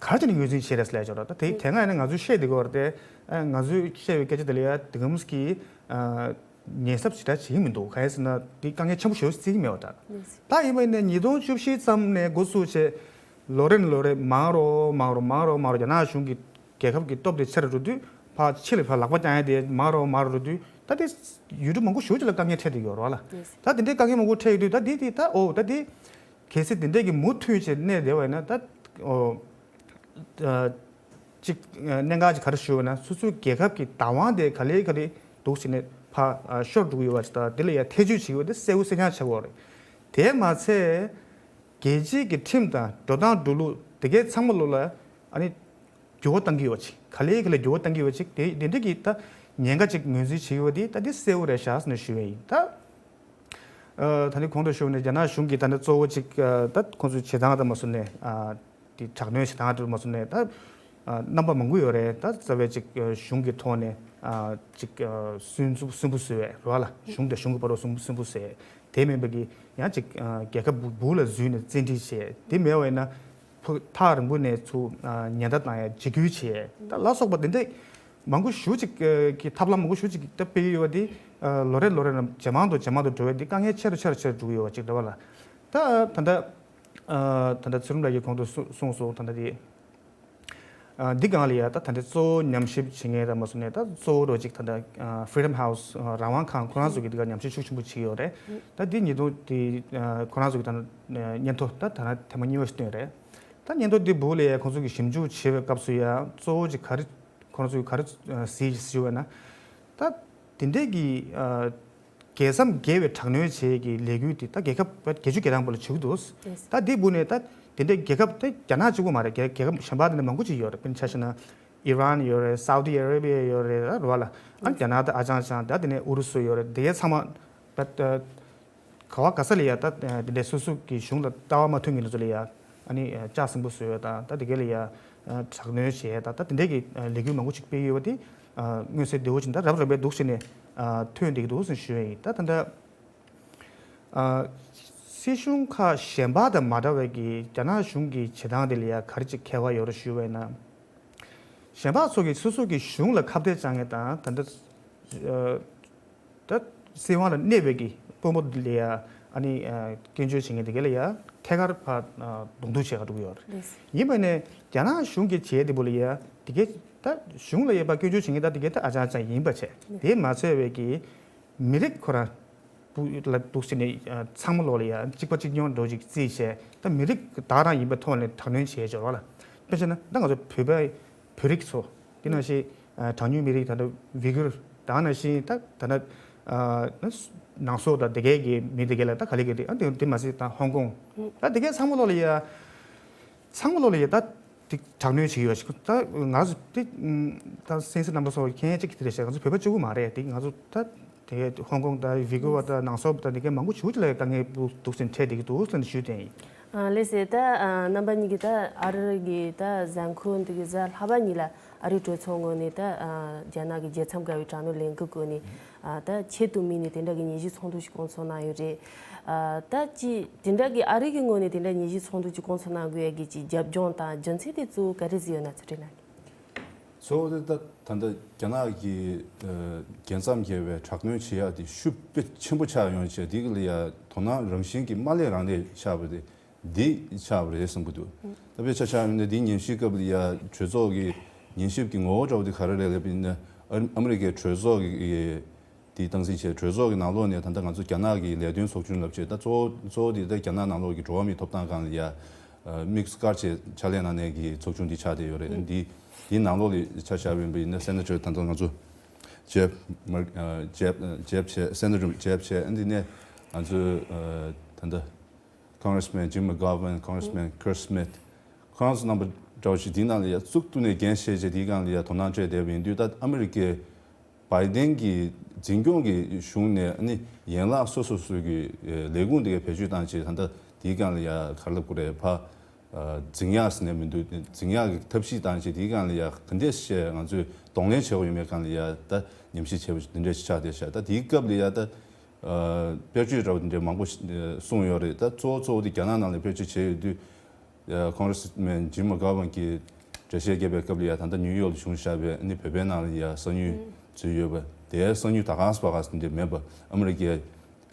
ག་རེ་བྱས་ནས་ངོས་འཛིན་བྱས་རེད་ཟེར་ལབ་ཡོད་རེད། ད་དེ་དེ་སྔ་ཡིན་ན་ང་ཚོས་བཤད་བསྡད་ཀྱི་ཡོད་རེད་དེ། ང་ཚོས་བཤད་པའི་སྐད་ཆ་དེ་ལ་ཡ་དེ་གམ་གི་ཉེན་ཚབས་ཞེ་དྲག་བྱེད་ཀྱི་མི་འདུག་གང་ཡིན་ཟེར་ན་དེ་དཀའ་ངལ་ཆེན་པོ་ཞེ་པོ་བརྩི་གི་མེད་པ་འདྲ། ད་ཡིན་པ་ཡིན་ན་ཉིས་སྟོང་བཅུ་བཞི་ཙམ་ནས་འགོ་བཙུགས་བྱས་ལོ་རེ་ནས་ལོ་རེ་མང་རུ་མང་རུ་མང་རུ་མང་རུ་རྒྱ་ནག་གཞུང་གི་རྒྱལ་ཁབ་ཀྱི་སྟོབས་དེ་ཆེ་རུ་འགྲོ་དུས་ཕར་ཕྱི་ལ་ཕར་ལག་པ་བརྐྱང་ཡ་དེ་མང་རུ་མང་རུ་འགྲོ་དུས་ད་དེ་ཡུལ་གྲུ་མང་པོ་ཞེ་པོ་ཅིག་ལ་དཀའ་ངལ་འཕྲད་བསྡད་ཀྱི་ཡོད་རེད་བ་ལ། ད་དེ་འདྲའི་དཀའ་ངལ་མང་པོ་འཕྲད་ཡོད་དུས་ད་དེ་དེ་ད་ཨོ་ད་དེ། གལ་སྲིད་དེ་འདྲས་ཀྱི་མུ་མཐུད་བྱས་གནས་བསྡད་པ་ཡིན་ན་ད། ཨོ། ཨ། གཅིག་གནད་འགག་ཅིག་ག་རེ་ཞུ་བ་ན་སོ་སོའི་རྒྱལ་ཁབ་ཀྱི་བདག་དབང་དེ་ག་ལེ་ག་ལེ་འདུག་ཟེར་ནས་ཕར་ཨ་ཤོར་འགྲོ་གི་ཡོད་པ་ཅིག་དང་དེ་ལ་ཡང་ཐེ་བྱུས་བྱེད་ཀྱི་ཡོད་དེ་གསལ་པོ་གསལ་རྐྱང་ཆགས་ཀྱི་ཡོད་རེད། དེ་མ་ཚད་རྒྱལ་སྤྱིའི་གི་ཁྲིམས་དང་འགྲོ་སྟངས་འགྲོ་ལུགས་དེ་གའི་ཚང་མ་ལོ་ལ་ཨ་ནི་འགྱུར་བ་གཏང་གི་ཡོད་པ་ཅིག་ག་ལེ་ག་ལེ་འགྱུར་བ་གཏང་གི་ཡོད་པ་ཅིག་དེ་དེ་འདྲ་གི་ད་ཉེན་ཁ་ཅིག་ངོས་འཛིན་བྱེད་ཀྱི་ཡོད་དེ་ད་དེ་གསལ་པོ་རེད་ཤག་ཟེར་ནས་ཞུ་བ་ཡིན་ད། ཨ། ད་ནི་གོང་དུ་ཞུས་ནས་རྒྱ་ནག་གཞུང་གིས་ད་ནི་གཙོ་བོ་གཅིག་ཨ། ད་ཁོང་ཚོའི་བྱེད་སྟངས་དང་མ་སོང་ནས་ཨ། དེ་དྲག་གནོན་བྱེད་སྟངས་དང་མ་སོང་ནས་ད་ རྣམ་པ་མང་པོ་ཡོད་རེད། ད་རྩ་བའི་ཅིག་གཞུང་གི་ཐོག་ནས་ཅིག་སུན་སུན་པོ་བཟོས་པའི་རོགས་ལ་གཞུང་དང་གཞུང་གི་བར་དུ་སུན་པོ་བཟོས་པའི་དེ་མིན་པ་གི་ཡང་ཅིག་རྒྱལ་ཁབ་སྦུག་ལ་འཛུལ་ནས་བཙན་ཁྲིད་བྱས། དེ་མེད་པ་ཡིན་ན་ཕུ་ཐག་རིང་པོ་ནས་ཚུར་ཉེན་བརྡ་བཏང་ཡ་འཇིགས་སྐུལ་བྱས་ད་ལ་སོགས་པ་དེ་འདྲས་མང་པོ་ཞེ་ཅིག་གི་ཐབས་ལམ་མང་པོ་ཞེ་ཅིག་ད་སྤེལ་ཡོད་པ་དེ་ལོ་རེ་ལོ་རེ་ལ་ཇེ་མང་དུ་ཇེ་མང་དུ་འགྲོ་བའི་དེ་དཀའ་ངལ་ཆེ་རུ་ཆེ་རུ་ཆེ་རུ་འགྲོ་གི་ཡོད་པ་ཅིག་རེད་བ་ལ། ད་ད་ལྟ་ད་ལྟ་ཚུལ་ཁྲིམས་ལགས་ཀྱིས་གོང་དུ་གསུངས་སོང་། ད་ལྟ་དེ། འདི་སྒང་ལ་ཡ་ད་ད་ལྟ་གཙོ་བོ་ཉམས་ཞིབ་བྱེད་མཁན་ར་མ་སོང་ནས་ད་གཙོ་བོ་རོ་གཅིག་ད་ལྟ་Freedom House རང་དབང་ཁང་ཁོ་རང་ཚོ་གི་འདི་ག་ཉམས་ཞིབ་ཤུགས་ཆེན་པོ་བྱེད་ཀྱི་ཡོད་རེད། ད་འདི་ཉིས་སྟོང་དེ་ཁོ་རང་ཚོ་གི་ད་སྙན་ཐོ་ད་ད་ན་ཐེངས་མ་གཉིས་པ་ཞིག་བཏོན་རེད། ད་སྙན་ཐོ་འདི་བུ་ལ་ཡ་ཁོང་ཚོ་གི་ཞིབ་འཇུག་བྱེད་པའི་སྐབས་སུ་ཡ་གཙོ་བོ་གཅིག་ག་རེ་ཁོ་རང་ཚོ་གི་ག་རེ་གཟིགས་ཞུ་བས་ན་ད་དེ་འདྲས་ཀྱི་རྒྱལ་མཚམས་བརྒལ་བའི་དྲག་གནོན་བྱེད་ཀྱི་ལས་འགུལ་དེ་ད་རྒྱལ་ཁབ་བརྒྱད་ཅུ་གྱ་གྲངས་པོ་ལ་བྱེད་ཀྱི་འདུག་ད་འདི་བུ་ནས་ད་དེ་འདྲའི་རྒྱལ་ཁབ་དེ་རྒྱ་ནག་གཅིག་པོ་མ་རེད། རྒྱལ་རྒྱལ་ཁབ་གཞན་པ་དེ་འདྲ་མང་པོ་ཅིག་ཡོད་རེད། དཔེར་ན་ཆ་བཞག་ན་ཨི་རན་ཡོད་རེད། སའུ་ཏི་ཨ་རེ་བི་ཡ་ཡོད་རེད། ར་བ་ལ་ཨ་རྒྱ་ནག་དང་ཨ་ཅང་ཅང་ད་དེ་ནས་ཨུ་རུ་སུ་ཡོད་རེད། དེ་གའི་ཚང་མ་ད་ག་བ་ག་ས་ལ་ཡ་ད་དེ་འདྲའི་སོ་སོ་གི་གཞུང་ལ་ལྟ་བ་མ་མཐུན་མཁན་ཚོ་ལ་ཡ་ཨ་ནི་ལྕགས་སྲིན་པོ་བཟོས་ཡོད་ད་ད་དེ་གའི་ལ་ཡ་དྲག་གནོན་བྱས་ད་ད་དེ་འདྲའི་གི་ལས་འགུལ་མང་པོ་ཅིག་སྤེལ་ཡོད་པ་དེ་མངོན་གསལ་དོད་པོ་ཅིག་ད་རབ་རབ་པའི་འདུག་ཟེར་ནས་ཐོན་བསྡད་ཀྱི་འདུག་ཟེར་ཞུ་ཡ་ཡིན། ད་ད་ལྟ་སྲིད་གཞུང་ཁག་གཞན་པ་དང་མ་འདྲ་བའི་གི་རྒྱ་ནག་གཞུང་གི་བྱེད་སྟངས་དེ་ལ་ཡ་ག་རེ་ཅིག་ཁྱད་པར་ཡོད་རེད་ཞུ་བ་ཡིན་ན། གཞན་པ་ཚོ་གིས་སོ་སོ་གི་གཞུང་ལ་ཁ་གཏད་གཅོག་མཁན་དང་ད་ལྟ་ད་སྲིད་དབང་ལ་གནས་པའི་གི་དཔོན་པོ་ལ་ཡ་ཨ་ནི་སྐྱོན་བརྗོད་བྱེད་མཁན་དེ་ག་ལ་ཡ་ཐད་ཀར་ཕར་གདོང་ཐུག་བྱེད་ག་འགྲོ་གི་ཡོད་རེད། ཡིན་པ་ནས་རྒྱ་ནག་གཞུང་གི་བྱེད་དེ་པོ་ལ་ཡ་དེ་གའི་ད་གཞུང་ལ་ཡ་ཕར་སྐྱོན་བརྗོད་བྱེད་མཁན་ད་དེ་གའི་ད་ཨ་ཅང་ཅང་ཡིན་པ་བྱས་དེ་མ་ཚད་པའི་གི་མི་རིགས་ཁོ་རང་བུ་ལ་འདུག་ཟེར་ནས་ཚང་མ་ལོག་ལ་ཡ་གཅིག་པ་གཅིག་རྐྱང་འགྲོ་ཅིག་རྩིས་བྱས་ད་མི་རིགས་བདག་རང་ཡིན་པའི་ཐོག་ནས་དྲག་གནོན་བྱས་འབྱོར་བ་ལ། དཔེར་བྱས་ན་ད་ང་ཚོ་བོད་པའི་བོད་རིགས་ཚོ་འདི་ནང་བཞིན་གྲངས་ཉུང་མི་རིགས་ད་ལྟ་ཝི་གུར་ད་ནང་བཞིན་ད་ད་ལྟ་ནང་སོག་དང་དེ་གའི་གི་མི་དེ་གའི་ལ་ད་ག་ལེ་གི་རེད། ཨ་དེ་དེ་མ་ཟད་ད་ཧོང་ཀོང་ད་དེ་གའི་ཚང་མ་ལོག་ལ་ཡ། ཚང་མ་ལོག་ལ་ཡ་ད་དེ་དྲག་གནོན་བྱེད་ཀྱི་ཡོད་ཞིག་ད་ང་ཚོ་དེ་ད་སེང་སི་རྣམ་པ་སོགས་མཁྱེན་ཡ་གཅིག་གི་དེ་རེད་ཤག་ང་ཚོ་བོད་པ་གཅིག་པུ་མ་རེད། དེ་ང་ཚོ་ད་དེ་ཧོང་ཀོང་ད་ཝི་གོ་བ་ད་ནང་སོག་ད་དེ་གའི་མང་པོ་ཞེ་ཅིག་ལ་དཀའ་ངལ་འདུག་ཟེར་འཕྲད་བསྡད་ཀྱི་འདུག་ཟེར་ཞུས་དེ་ཡིན། ལགས་སེ། ད་རྣམ་པ་གཉིས་ཀྱིས་ད་ཨ་རི་གི་ད་གཟའ་འཁོར་འདི་གི་གཟའ་ལྷག་པ་གཉིས་ལ་ཨ་རིའི་གྲོས་ཚོགས་ངོས་ནས་ད་རྒྱ་ནག་གི་རྒྱལ་མཚམས་བརྒལ་བའི་དྲག་གནོན་ལས་འགུལ་སྐོར་ནས་ད་ཆེད་དུ་དམིགས་ནས་དེ་འདྲ་གི་ཉན་ཞིབ་ཚོགས་འདུ་ཞིག་བསྐོང་ཚོགས་གནང་ཡོད་རེད། ད་ཅི་དེ་འདྲ་གི་ཨ་རི་གི་ངོས་ནས་དེ་འདྲ་ཉན་ཞིབ་ཚོགས་འདུ་ཅིག་བསྐོང་ཚོགས་གནང་དགོས་ཡ་གི་ཅིག་རྒྱབ་ལྗོངས་དང་རྒྱུ་མཚན་དེ་གཙོ་བོ་ག་རེ་ཟིག་ཡོད་ན་ཚོད་དྲན་གནང་གི། གཙོ་བོ་དེ་ད་ད་ལྟ་རྒྱ་ནག་གི་རྒྱལ་མཚམས་བརྒལ་བའི་དྲག་གནོན་བྱེད་ཡ་དེ་ཤུགས་དཔེ་ཆེན་པོ་ཆགས་ཡོང་བྱས་དེ་གི་ལ་ཡ་དོ་སྣང་རང་བཞིན་གྱི་མ་སླེབས་རང་སླེབས་ཆགས་པ་དེ་འདི་ཆགས་པ་རེད་བསམ་གི་འདུག་ད་དཔེ་ཆ་བཞག་ཡོང་ན་འདི་ཉན་ཞིབ་སྐབས་ལ་ཡ་གྲོས་ཚོགས་ཀྱི་ཉན་ཞིབ་ཀྱི་ངོ་བོ་འདྲ་བོ་དེ་ག་རེ་རེད་ལབ་ཡིན་ན་ཨ་རི་ཨ་མི་རི་ཀའི་གྲོས་ཚོགས་ཀྱི་དེ་སྟངས་འཛིན་བྱས་གྲོས་ཚོགས་ཀྱི་ནང་ལོགས་ནས་ད་ལྟ་ང་ཚོ་རྒྱ་ནག་གི་ལས་དོན་ཚོགས་ཆུང་ལབ་བྱས་ད་གཙོ་བོ་གཙོ་བོ་དེ་ད་རྒྱ་ནག་ནང་ལོགས་ཀྱི་འགྲོ་བ་མིའི་ཐོབ་ཐང་སྒང་ལ་ཡ་དམིགས་སུ་བཀར་བྱས་ཕྱག་ལས་གནང་མཁན་གྱི་ཚོགས་ཆུང་འདི་ཆགས་བསྡད་ཡོད་རེད། འདི་འདིའི་ནང་ལོགས་ལ་ཆ་བཞག་པ་ཡིན་ན་སེ་ནེ་ཊར་ད་ལྟ་ང་ཚོ་ཇེབ་མར་ཇེབ་ཇེབ་བྱས་སེ་ནེ་ཊར་ཇེབ་བྱས་འདི་ནས་ང་ཚོ་ད་ལྟ། Congressman Jim McGovern, Congressman Chris Smith ཁོ་རང་ཚོ་རྣམ་པ་འདྲ་བོ་ཞིག་འདིའི་ནང་ལ་ཡ་གཙུག་ཏུ་ནས་འགན་བཞེས་བྱས་དེའི་སྒང་ལ་ཡ་དོ་སྣང་སྤྲད་བསྡད་པ་ཡིན་དུས་ད་ཨ་མི་རི་ཀའི་བྷའི་ཌེན་གྱི་འཛིན་སྐྱོང་གི་གཞུང་ནས་ཨ་ནི་ཡན་ལག་སོ་སོ་སོ་གི་ལས་ཁུངས་དེ་གའི་བེད་སྤྱོད་བཏང་བྱས་ད་ལྟ་དེའི་སྒང་ལ་ཡ་ག་རེ་ལབ་དགོས་རེད་ཕ་འཛིང་ཡག་ཟེར་ནས་མི་འདུག་འཛིང་ཡག་གི་ཐབས་ཤེས་བཏང་བྱས་དེའི་སྒང་ལ་ཡ་ག་འདྲས་བྱས་ང་ཚོས་གདོང་ལེན་བྱེད་དགོས་ཡོད་མེད་སྒང་ལ་ཡ་ད་ཉམས་ཞིབ་བྱས་པ་འདི་འདྲས་ཞིག་ཆགས་བསྡད་ཤག་ད་དེའི་སྐབས་ལ་ཡ་ད། དཔེར་བརྗོད་འདྲ་བོ་འདི་འདྲའི་མང་པོ་ཞིག་གསུངས་ཡོད་རེད། ད་གཙོ་བོ་གཙོ་བོ་དེ་རྒྱ་ནག་ནང་ལ་དཔེར་བརྗོད་བྱས་ཡོད་དུས་Congressman Jim McGovern གྱིས་འགྲེལ་བཤད་བརྒྱབ་པའི་སྐབས་ལ་ཡ་ད་ལྟ་ནིའུ་ཡོག་ལ་བྱུང་བཞག་པའི་ཨ་ནི་བོད་པའི་ནང་ལ་ཡ་གསང་ཉུལ་འཛུལ་ཡོད་པ་དེའི་གསང་ཉུལ་ད་ག་སེ་བ་ག་སེ་འདི་འདྲ་མེད་པ་ཨ་མི་རི་ཀའི་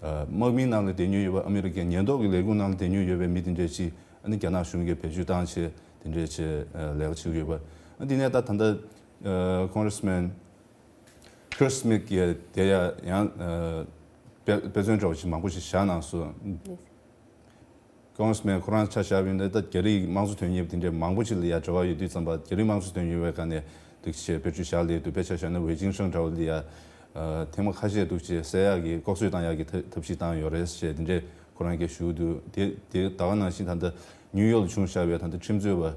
དམག་མིའི་ནང་ལ་བསྡད་མྱོང་ཡོད་པ་ཨ་མི་རི་ཀའི་ཉེན་རྟོག་གི་ལས་ཁུངས་ནང་ལ་བསྡད་མྱོང་ཡོད་པའི་མི་དེ་འདྲས་ཅིག་ཨ་ནི་རྒྱ་ནག་གཞུང་གིས་བེད་སྤྱོད་བཏང་བྱས་དེ་འདྲས་བྱས་ལས་ཀ་བྱེད་ཀྱི་ཡོད་པ་ཨ་འདི་ནས་ད་ད་ལྟ་Congressman Chris Smith གིས་དེ་ཡ་ཡང་དཔེ་དཔེ་མཚོན་འདྲ་བོ་ཞིག་མང་པོ་ཞིག་བཞག་གནང་སོང་། Congressman ཁོ་རང་ཆ་བཞག་པ་ཡིན་ན་ད་རྒྱ་རིགས་དམངས་གཙོ་དོན་གཉེར་དེ་འདྲའི་མང་པོ་ཞིག་ལ་ཡ་འབྲེལ་བ་ཡོད་དུས་ཙམ་པ་རྒྱ་རིགས་དམངས་གཙོ་དོན་གཉེར་བའི་སྒང་ནས་འདུག་ཅེས་དཔེར་བརྗོད་བཞག་སླེབས་འདུག་དཔེ་ཆ་བཞག་ན་ཝེ་ཅིན་ཧྲེང་འདྲ་བོ་ལ་ཡ་ཐེངས་མ་ཁ་ཤས་འདུག་ཅེས་བསད་ཡག་གི་ལྐོག་གསོད་བཏང་ཡག་གི་ཐབས་ཐབས་ཤེས་བཏང་ཡོད་རེད་ཅེས་དེ་འདྲའི་ཁོ་རང་གིས་ཞུ་འདུག་དེ་དེ་ད་ག་ནང་བཞིན་ད་ལྟ་ནིའུ་ཡོག་ལ་བྱུང་བཞག་པའི་ད་ལྟ་ཁྲིམས་རྩོད་པ།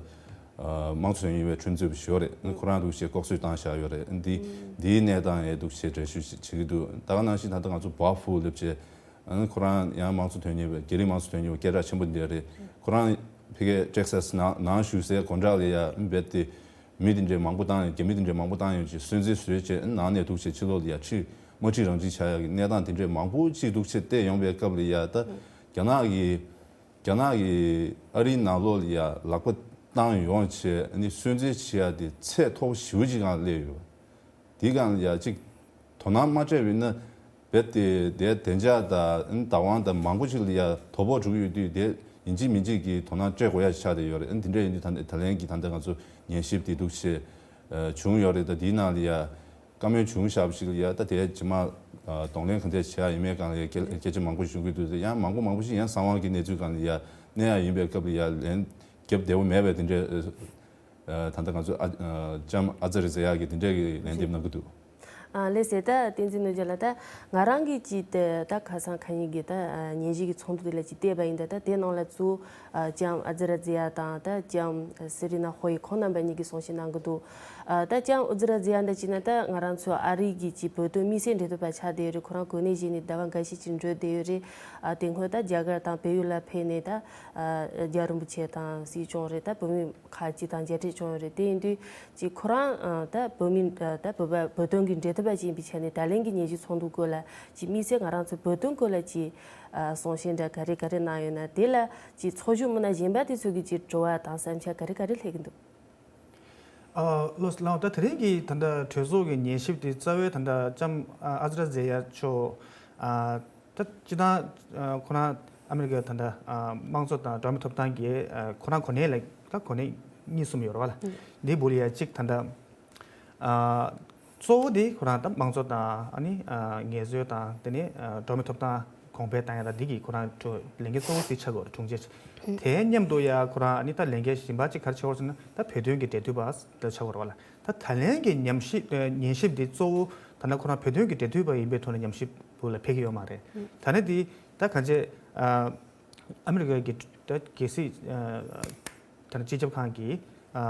དམངས་གཙོ་དོན་གཉེར་བའི་ཁྲིམས་རྩོད་པ་ཞིག་ཡོད་རེད། ཁོ་རང་འདུག་ཅེས་ལྐོག་གསོད་བཏང་བཞག་ཡོད་རེད། འདི་འདིའི་གནས་སྟངས་ཡང་འདུག་ཅེས་འགྲེལ་བཤད་བྱེད་ཀྱི་འདུག་ད་ག་ནང་བཞིན་ད་ལྟ་ང་ཚོ་Bob Fu ལབ་ཅེས་ཁོ་རང་ཡང་དམངས་གཙོ་དོན་གཉེར་བའི་རྒྱ་རིགས་དམངས་གཙོ་དོན་གཉེར་བའི་སྐད་གྲགས་ཆེན་པོ་འདི་རེད། ཁོ་རང་ཕ་གིའི་Texas ནང་ནང་བཞུགས་སའི་དགོང་དྲག་ལ་ཡ་རྦད་དེ་ མི་དེ་འདྲའི་མང་པོ་བཏང་ཡོད། རྒྱ་མི་དེ་འདྲའི་མང་པོ་བཏང་ཡོད་ཅེས་སུན་གཙེར་བཟོས་བྱས་ནང་ནས་འདུག་བྱས་ཕྱི་ལོགས་ལ་ཡ་ཁྲིད་མ་ཁྲིད་རང་ཁྲིད་བྱ་ཡག་གི་གནས་སྟངས་དེ་འདྲའི་མང་པོ་ཅིག་འདུག་བྱས་བལྟས་ཡོང་པའི་སྐབས་ལ་ཡ། ད་རྒྱ་ནག་གི་རྒྱ་ནག་གིས་ཨ་རིའི་ནང་ལོགས་ལ་ཡ་ལག་པ་བཏང་ཡོང་བྱས་ནི་སུན་གཙེར་བྱེད་ཡ་དེ་ཚད་མཐོ་པོ་ཞེ་པོ་ཅིག་སྒང་སླེབས་ཡོད། དེའི་སྒང་ལ་ཡ་ཅིག་དོ་སྣང་མ་སྤྲད་པ་ཡིན་ན། རྦད་དེ་དེ་བདེ་འཇགས་དང་བདག་དབང་དང་མང་པོ་ཅིག་ལ་ཡ་དོ་ཕོག་འགྲོ་གི་ཡོད་དུས། དེ་ཡིན་གཅིག་མིན་གཅིག་གི་དོ་སྣང་སྤྲད་དགོས་ཡ་ཆགས་བསྡད་ཡོད་རེད། ཨ་ནི་དེ་འདྲ་ཡིན་དུས་ད་ད་ལན་གྱི་ད་ལྟ་ང་ཚོ་ཉན་ཞིབ་དེ་འདུག་བྱས་བྱུང་ཡོད་རེད། ད་དེའི་ནང་ལ་ཡ་བཀའ་མོལ་བྱུང་བཞག་པ་ཞིག་ལ་ཡ། ད་དེ་རྗེས་མ་གདོང་ལེན་ག་འདྲ་བྱེད་ཡ་ཡིན་མེད་སྒང་ལ་ཡ་སྐད་སྐད་ཆ་མང་པོ་བྱུང་གི་འདུག་ཡང་མང་པོ་མང་པོ་ཞིག་ཡང་གསང་བ་གི་གནས་ཚུལ་སྒང་ལ་ཡ་གནས་ཡ་ཡིན་པའི་སྐབས་ལ་ཡ་ལན་རྒྱབ་བདེ་པོ་མེད་པའི་དེ་འདྲའི། ད་ལྟ་ང་ཚོ་ཨ་ལྕམ་ཨ་ཛ་རི་ཛེ་ཡ་གིས་དེ་འདྲའི་གི་ལན་འདེབས་གནང་གི་འདུག་ཨ་ལགས་སོ། ད་བསྟན་འཛིན་ནོར་རྒྱས་ལགས། ད་ང་རང་གིས་ཅིག་དེ་ད་ཁ་སང་ཁ་ཉིན་གྱི་ད་ཉན་ཞིབ་ཀྱི་ཚོགས་འདུ་དེ་ལ་ཅིག་བལྟས་པ་ཡིན་ད། ད་དེ་ནང་ལ་གཙོ་བོ་ལྕམ་ཨ་ཛ་རི་ཛེ་ཡ་དང་ད་ལྕམ་སི་རི་ན་ཧོ་ཡི་ཁོང་རྣམ་པ་གཉིས་ཀྱིས་གསུང་བཤད་གནང་གི་འདུག་ད་ལྕམ་ཨ་ཛ་རི་ཛེ་ཡ་འདི་ཅིག་ན་ད་ང་རང་ཚོ་ཨ་རི་གི་ཅིག་བོད་དོན་དམིགས་བསལ་འབྲེལ་མཐུད་པ་ཆགས་བསྡད་ཡོད་རེད། ཁོ་རང་གོ་གནས་བཞེས་ནས་ཟླ་བ་འགའ་ཤས་ཅིག་འགྲོ་བསྡད་ཡོད་རེད། དེ་སྔོན་ད་རྒྱ་གར་དང་བལ་ཡུལ་ལ་ཕེབས་ནས་ད་རྒྱལ་བ་རིན་པོ་ཆེ་དང་སྲིད་སྐྱོང་རེད། ད་བོད་མི་ཁག་ཅིག་དང་མཇལ་འཕྲད་བྱུང་ཡོད་རེད། དེ་ཡིན་དུས་ཅིག་ཁོ་རང་ད་བོད་མི་ད་བོད་པ་བོད་དོན་གྱི་འབྲེལ་མཐུད་པ་ཅིག་ཡིན་པའི་ཆ་ནས་ད་ལན་གྱི་ཉན་ཞིབ་ཚོགས་འདུ་སྐོར་ལ་ཅིག་དམིགས་བསལ་ང་རང་ཚོ་བོད་དོན་སྐོར་ལ་ཅིག་གསུང་བཤད་འདྲ་ག་རེ་ག་རེ་གནང་ཡོད་ན། དེ་ལ་ཅིག་ཚོགས་ཞུགས་མི་སྣ་གཞན་པ་དེ་ཚོ་གི་ཅིག་དྲི་བ་དང་བསམ་འཆར་ག་རེ་ག་རེ་སླེབས་ཀྱི་འདུག་ཨ་ལགས་སོ། ད་དེ་རིང་གི་ད་ལྟ་གྲོས་ཚོགས་ཀྱི་ཉན་ཞིབ་དེ་རྩ་བའི་ད་ལྟ་ལྕམ་ཨ་ཛ་རི་ཛེ་ཡ་མཆོག་ཨ་ད་སྤྱིར་བཏང་ཨ་ཁོ་རང་ཨ་མི་རི་ཀའི་ད་ལྟ་ཨ་དམངས་གཙོ་དང་འགྲོ་བ་མིའི་ཐོབ་ཐང་གི་ཨ་ཁོ་རང་གོ་གནས་ལ་ད་གོ་གནས་གཉིས་གསུམ་ཡོད་རེད་བ་ལ། འདི་བུ་ལ་ཡ་གཅིག་ད་ལྟ་ཨ་གཙོ་བོ་དེ་ཁོ་རང་ད་དམངས་གཙོ་དང་ཨ་ནི་ཨ་ངལ་རྩོལ་དང་དེ་ནས་ཨ་འགྲོ་བ་མིའི་ཐོབ་ཐང་གོང་འཕེལ་བཏང་ཡ་ད་འདི་གི་ཁོ་རང་ལས་འགན་གཙོ་བོ་དེ་ཆགས་ཀྱི་ཡོད་རེད། དྲུང་ཆེ། དེའི་མཉམ་དུ་ཡ་ཁོ་རང་ཨ་ནི་ད་ལས་འགན་གཞན་པ་གཅིག་ག་རེ་ཆགས་ཀྱི་ཡོད་ཟེར་ན། ད་བོད་དོན་གྱི་འབྲེལ་མཐུད་པ་ལ་ཆགས་ཀྱི་ཡོད་རེད་བ་ལ། ད་ད་ལན་གྱི་ཉམས་ཞིབ་ཨ་ཉན་ཞིབ་འདི་གཙོ་བོ་ད་ནི་ཁོ་རང་བོད་དོན་གྱི་འབྲེལ་མཐུད་པ་ཡིན་པའི་ཐོག་ནས་ཉམས་ཞིབ་བོད་ལ་ཕེབས་ཀྱི་ཡོད་མ་རེད། ད་ནི་འདི་ད་གང་ཅི་ཨ་ཨ་མི་རི་ཀའི་གི་ད་གལ་སྲིད་ཨ་ད་ནི་སྤྱི་ཁྱབ་ཁང་གི་ཨ་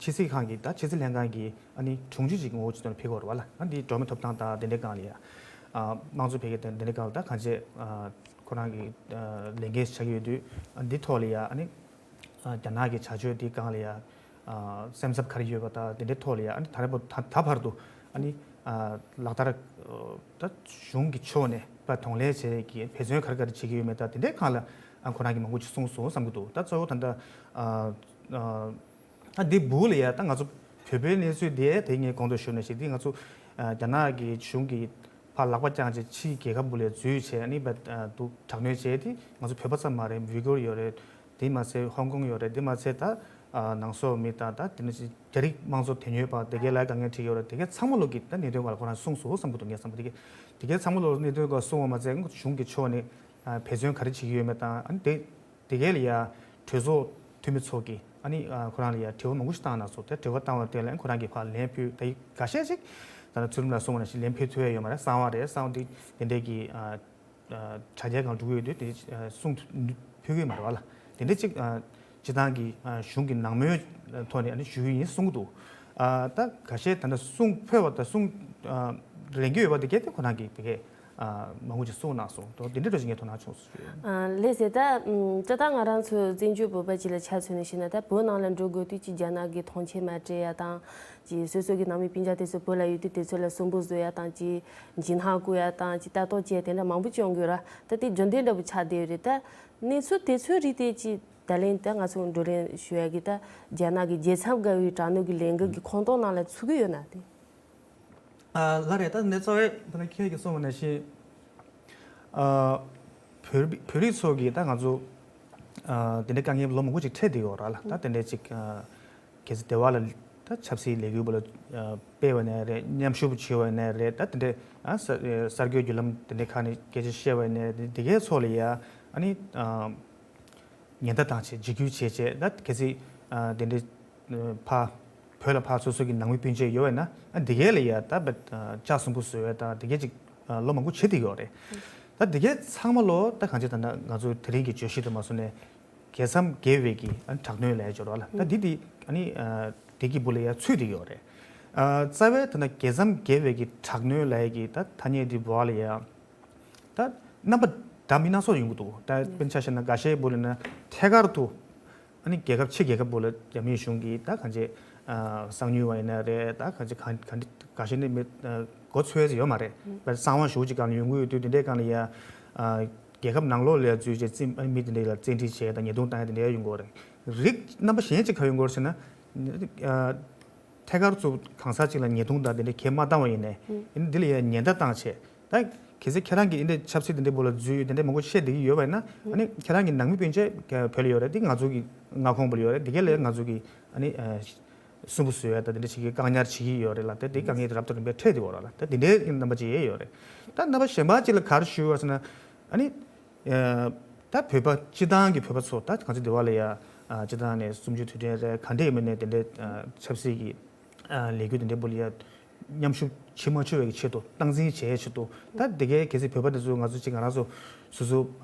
ཕྱི་སྲིད་ཁང་གི་ད་ཕྱི་སྲིད་ལྷན་ཁང་གི་ཨ་ནི་དྲུང་ཆེ་ཅིག་ངོ་བོ་ཅིག་ཐོག་ནས་ཕེབས་ཀྱི་ཡོད་རེད་བ་ལ། ཨ་འདི་འགྲོ་བ་མིའི་ཐོབ་ཐང་དང་དེ་འདྲའི་སྒང་ལ་ཡ་ཨ་དམངས་གཙོ་འཕེལ་རྒྱས་དང་དེ་འདྲའི་སྒང་ལ་ད་གང་ཅི་ཨ་ཁོ་རང་གི་ཨ་ལས་འགན་ཆགས་ཀྱི་ཡོད་དུས། ཨ་འདི་ཐོག་ལ་ཡ་ཨ་ནི་ཨ་རྒྱ་ནག་གི་བྱ་སྤྱོད་འདི་སྒང་ལ་ཡ་ཨ་སེམས་འཚབ་ག་རེ་ཡོད་པ་དང་དེ་འདྲའི་ཐོག་ལ་ཡ་ཨ་ནི་ད་རེས་པོ་ད་ད་བར་དུ་ཨ་ནི་ཨ་ལག་བསྟར་ཨ་ད་གཞུང་གི་ཕྱོགས་ནས་པ་གདོང་ལེན་བྱེད་ཀྱི་འབད་བརྩོན་ག་རེ་ག་རེ་བྱེད་ཀྱི་ཡོད་མེད་དང་དེ་འདྲའི་སྒང་ལ་ཨ་ཁོ་རང་གིས་མང་པོ་ཅིག་གསུངས་སོང་བསམ་གྱི་འདུག་ད་གཙོ་བོ་ད་ལྟ་ཨ་ཨ་ད་འདི་བུ་ལ་ཡ་ད་ང་ཚོ་བོད་པའི་གནས་ཚུལ་དེ་དེ་ངས་གོང་དུ་ཞུས་ནང་བཞིན་འདི་ང་ཚོ་ཨ་རྒྱ་ནག་གི་གཞུང་གིས་ཕར་ལག་པ་བརྐྱངས་བྱས་ཕྱིའི་རྒྱལ་ཁབ་འདི་ལ་འཛུལ་བྱས་ཨ་ནི་བ་ཨ་འདུག་དྲག་གནོན་བྱས་ཏེ་ང་ཚོ་བོད་པ་ཙམ་མ་རེད། ཝི་གུར་ཡོད་རེད། དེ་མ་ཚད་ཧོང་ཀོང་ཡོད་རེད། དེ་མ་ཚད་ད་ཨ་ནང་སོག་མི་དང་ད་དེ་ནས་རྒྱ་རིགས་དམངས་གཙོ་དོན་གཉེར་བ་དེ་གའི་ལ་དཀའ་ངལ་འཕྲད་ཀྱི་ཡོད་རེད། དེ་གའི་ཚང་མ་ལོག་གི་ད་གནད་དོན་སྒང་ལ་ཁོ་རང་གསུངས་སོང་བསམ་གྱི་འདུག་ངས་བསམ་པ་དེ་གའི་དེ་གའི་ཚང་མ་ལོག་གནད་དོན་སྒང་གསུངས་པ་མ་ཚད་གཞུང་གི་ཕྱོགས་ནས་ཨ་འབད་བརྩོན་ག་རེ་བྱེད་ཀྱི་ཡོད་མེད་དང་ཨ་ནི་དེ་དེ་གའི་ལ་ཡ་གྲོས་ཚོགས་འཐུས་མི་ཚོ་གིས་ཨ་ནི་ཨ་ཁོ་རང་ལ་ཡ་དྲི་བ་མང་པོ་ཞིག་བཏང་གནང་སོང་། དེ་དྲི་བ་བཏང་བ་དེ་ལ་ཁོ་རང་གིས་ཕར་ལན་ཕུལ། ད་ཡིག་འགའ་ཤས་ཤིག་ད་ནི་ཚུལ་ཁྲིམས་ལགས་གསུངས་པ་ནང་བཞིན་ལན་ཕུལ་ཐུབ་ཡ་ཡོད་མ་རེད། གསང་བ་རེད། གསང་བ་འདི་དེ་འདྲའི་གི་ཨ་ཨ་དྲ་རྒྱའི་སྒང་འགྲོ་གི་ཡོད་དུས་དེ་ཨ་གསུང་ཐུབ་ཕུལ་གི་ཡོད་མ་རེད་བ་ལ། དེ་འདྲ་ཅིག་ཨ་སྤྱིར་བཏང་གི་ཨ་གཞུང་གི་ནང་མོལ་ཐོག་ནས་ཨ་ནི་ཞུ་གི་ཡིན་གསུང་གི་འདུག་ཨ་ད་འགའ་ཤས་ད་ལྟ་གསུང་ཕོད་པ་དང་གསུང་ཨ་ལེན་གྱི་ཡོད་པ་དེ་གལ་ཏེ་ཁོ་རང་གིས་དེ་གས་ཨ་མང་པོ་ཅིག་གསུངས་གནང་སོང་། དོ་དེ་འདྲ་འདྲ་ཞིག་ངས་དོ་སྣང་བྱུང་སོང་། ཨ་ལགས་སོ། ད་ཨམ་སྤྱིར་བཏང་ང་རང་ཚོ་བཙན་བྱོལ་བོད་པ་ཅིག་ལ་ཆ་མཚོན་ནས་བཤད་ན། ད་བོད་ནང་ལ་འགྲོ་དགོས་དུས་ཀྱི་རྒྱ་ནག་གི་ཐོངས་མཆན་མ་སྤྲད་ཡ་དང་། ཅིག་སོ་སོ་གི་ནང་མི་སྤུན་ཀྱག་དེ་ཚོ་བོད་ལ་ཡོད་དུས་དེ་ཚོ་ལ་གསོན་པོ་བཟོ་ཡ་དང་། ཅིག་འཇིགས་སྣང་བསྐུལ་ཡ་དང་། ཅིག་ལྟ་རྟོག་བྱས་དེ་འདྲ་མང་པོ་བྱུང་གི་ཡོད་ར། ད་དེ་རྒྱུན་ལྡན་འདྲ་པོ་ཆགས་བསྡད་ཡོད་རེད། ད་གནས་ཚུལ་དེ་ཚོའི་རིགས་དེ་ཅིག་ད་ལན་ད་ང་ཚོ་བགྲོ་གླེང་ཞུ་ཡ་གི་ད་རྒྱ་ནག་གི་རྒྱལ་མཚམས་བརྒལ་བའི་དྲག་གནོན་གྱི་ལས་འགུལ་གྱི་ཁོངས་གཏོགས་ནང་ལ་ཚུད་ཀྱི་ཡོད་ན་དེ། ཨ་ལགས་རེད། ད་འདི་རྩ་བའི་ད་ལྟ་ཁྱེད་ཀྱིས་གསུངས་པ་ནང་བཞིན་ཨ་བོད་བོད་རིགས་ཚོ་གིས་ད་ང་ཚོ་ཨ་དེ་འདྲའི་དཀའ་ངལ་ལོ་མང་པོ་ཅིག་འཕྲད་བསྡད་ཡོད་ར་ལ། ད་དེ་འདྲའི་ཅིག་ཨ་གལ་སྲིད་སྡེ་བ་ལ་ད་ཆབ་སྲིད་ལས་འགུལ་བ་ལ་ཨ་སྤེལ་བ་ནས་རེད། མཉམ་ཞུགས་བྱས་པ་ནས་རེད། ད་དེ་འདྲའི་ཨ་གསར་གསར་འགོད་བརྒྱུད་ལམ་དེ་འདྲའི་ཁག་ནས་སྐད་ཆ་བཤད་པ་ནས་དེ་དེ་གའི་ཚོགས་ལ་ཡ་ཨ་ནི་ཨ་ཉེན་བརྡ་བཏང་བྱས་འཇིགས་སྐུལ་བྱས་བྱས། ད་གལ་སྲིད་ཨ་དེ་འདྲའི་ཕ་བོད་ལ་ཕར་སོ་སོ་གི་ནང་མི་སྤུན་མཆེད་ཡོད་པ་ཡིན་ན་ཨ་འདི་གའི་ལ་ཡ་ད་བ་ལྕགས་གསུམ་པོ་བཟོ་བའི་ད་འདི་གའི་ཅིག་ལོ་མང་པོ་བྱེད་བསྡད་ཡོད་རེད། ད་འདི་གའི་ཚང་མ་ལོ་ད་གང་ཅི་ད་ན་ང་ཚོ་དེ་རིང་གི་བརྗོད་གཞི་དུ་མ་སོང་ནས་རྒྱལ་མཚམས་བརྒལ་བའི་གི་ཨ་དྲག་གནོན་ལ་ཡ་སྦྱོར་བ་ལ་ད་འདི་འདི་ཨ་ནི་དེ་གི་བུ་ལ་ཡ་ཚུད་བསྡད་ཡོད་རེད། རྩ་བའི་ད་ན་རྒྱལ་མཚམས་བརྒལ་བའི་གི་དྲག་གནོན་ལ་ཡ་གི་ད་ཐ་སྙད་འདི་བོ་ལ་ཡ། ད་རྣམ་པ་འདྲ་མིན་སྣ་ཚོགས་ཡོང་གི་འདུག་ད་དཔེར་ན་ཆ་བཞག་ན་འགའ་ཤས་བོད་ལ་ན་ཐད་ཀར་དུ་ཨ་ནི་རྒྱལ་ཁབ་ཕྱི་རྒྱལ་ཁབ་བོད་ལ་རྒྱ་མིའི་གཞུང་གིས་ད་གང་ཅི་ གསང་ཉུལ་བ་ཡིན་ན་རེད། ད་གང་ཅི་གང་གང་འདྲ་ག་ཞིག་ནི་མི་གོ་ཚོད་ཅིག་ཡོད་མ་རེད། གསང་བ་ཞུ་ཅིག་གང་ལ་ཡོང་གི་ཡོད་དུས་དེ་འདྲའི་གང་ལ་ཡ་རྒྱལ་ཁབ་ནང་ལོགས་ལ་འཛུལ་བྱས་རྩིས་མི་དེ་འདྲའི་ལ་བཙན་ཁྲིད་བྱས་དང་ཉེས་རྡུང་བཏང་ཡ་དེ་འདྲའི་ཡོང་གི་ཡོད་རེད། རིགས་རྣམ་པ་གཞན་ཅིག་ག་ཡོང་གི་ཡོད་རེད་ཟེར་ན། ཐད་ཀར་དུ་གང་ཟག་ཅིག་ལ་ཉེས་རྡུང་དང་དེ་འདྲའི་གས་མ་བཏང་བ་ཡིན་ནའི་ཡིན་འདི་ལ་ཡ་ཉེན་བརྡ་བཏང་བྱས། ད་གལ་སྲིད་ཁྱེད་རང་གིས་འདི་འདྲའི་ཆབ་སྲིད་དེ་འདྲའི་སྦུག་ལ་འཛུལ་ཡོད་དེ་འདྲའི་མང་པོ་བཤད་བསྡད་ཀྱི་ཡོད་པ་ཡིན་ན་ཨ་ནི་ཁྱེད་རང་གི་ནང་མི་སྤུན་མཆེད་བོད་ལ་ཡོད་རེད། འདི་ང་ཚོ་གི་མངའ་ཁོངས་པ་ལ་ཡོད་རེད། འདི་གས་ལ་ང་ཚོ་གི་ཨ་ནི་སུན་པོ་བཟོ་ཡ་ད་དེ་འདྲ་བྱེད་ཀྱི་བཀག་ཉར་བྱེད་ཀྱི་ཡོད་རེད་ལ། ད་དེ་དཀའ་ངལ་རབ་དང་རིམ་པས་འཕྲད་བསྡད་ཡོད་རེད་ལ། ད་དེ་འདྲའི་རྣམ་པ་ཅིག་ཡོད་རེད། ད་རྣམ་པ་གཞན་པ་ཅིག་ལ་ག་རེ་ཞུ་བ་ཟེར་ན་ཨ་ནི། ད་བོད་པ་སྤྱི་བཏང་གི་བོད་པ་ཚོ་ད་གང་ཅི་འདི་བ་ལ་ཡ་སྤྱི་བཏང་ནས་གསུམ་བཅུའི་དུས་དྲན་རེད། ག་འདྲས་ཡིན་མིན་ནས་དེ་འདྲའི་ཆབ་སྲིད་ཀྱི་ལས་འགུལ་དེ་འདྲའི་སྦུག་ལ་ཡ་མཉམ་ཞུགས་བྱེད་མ་ཆོག་པའི་ཆེད་དུ་སྟངས་འཛིན་བྱེད་ཆེད་དུ་ད་དེ་གའི་གལ་སྲིད་བོད་པ་འདི་ཚོ་ང་ཚོ་གཅིག་ང་རང་ཚོ་སོ་སོ་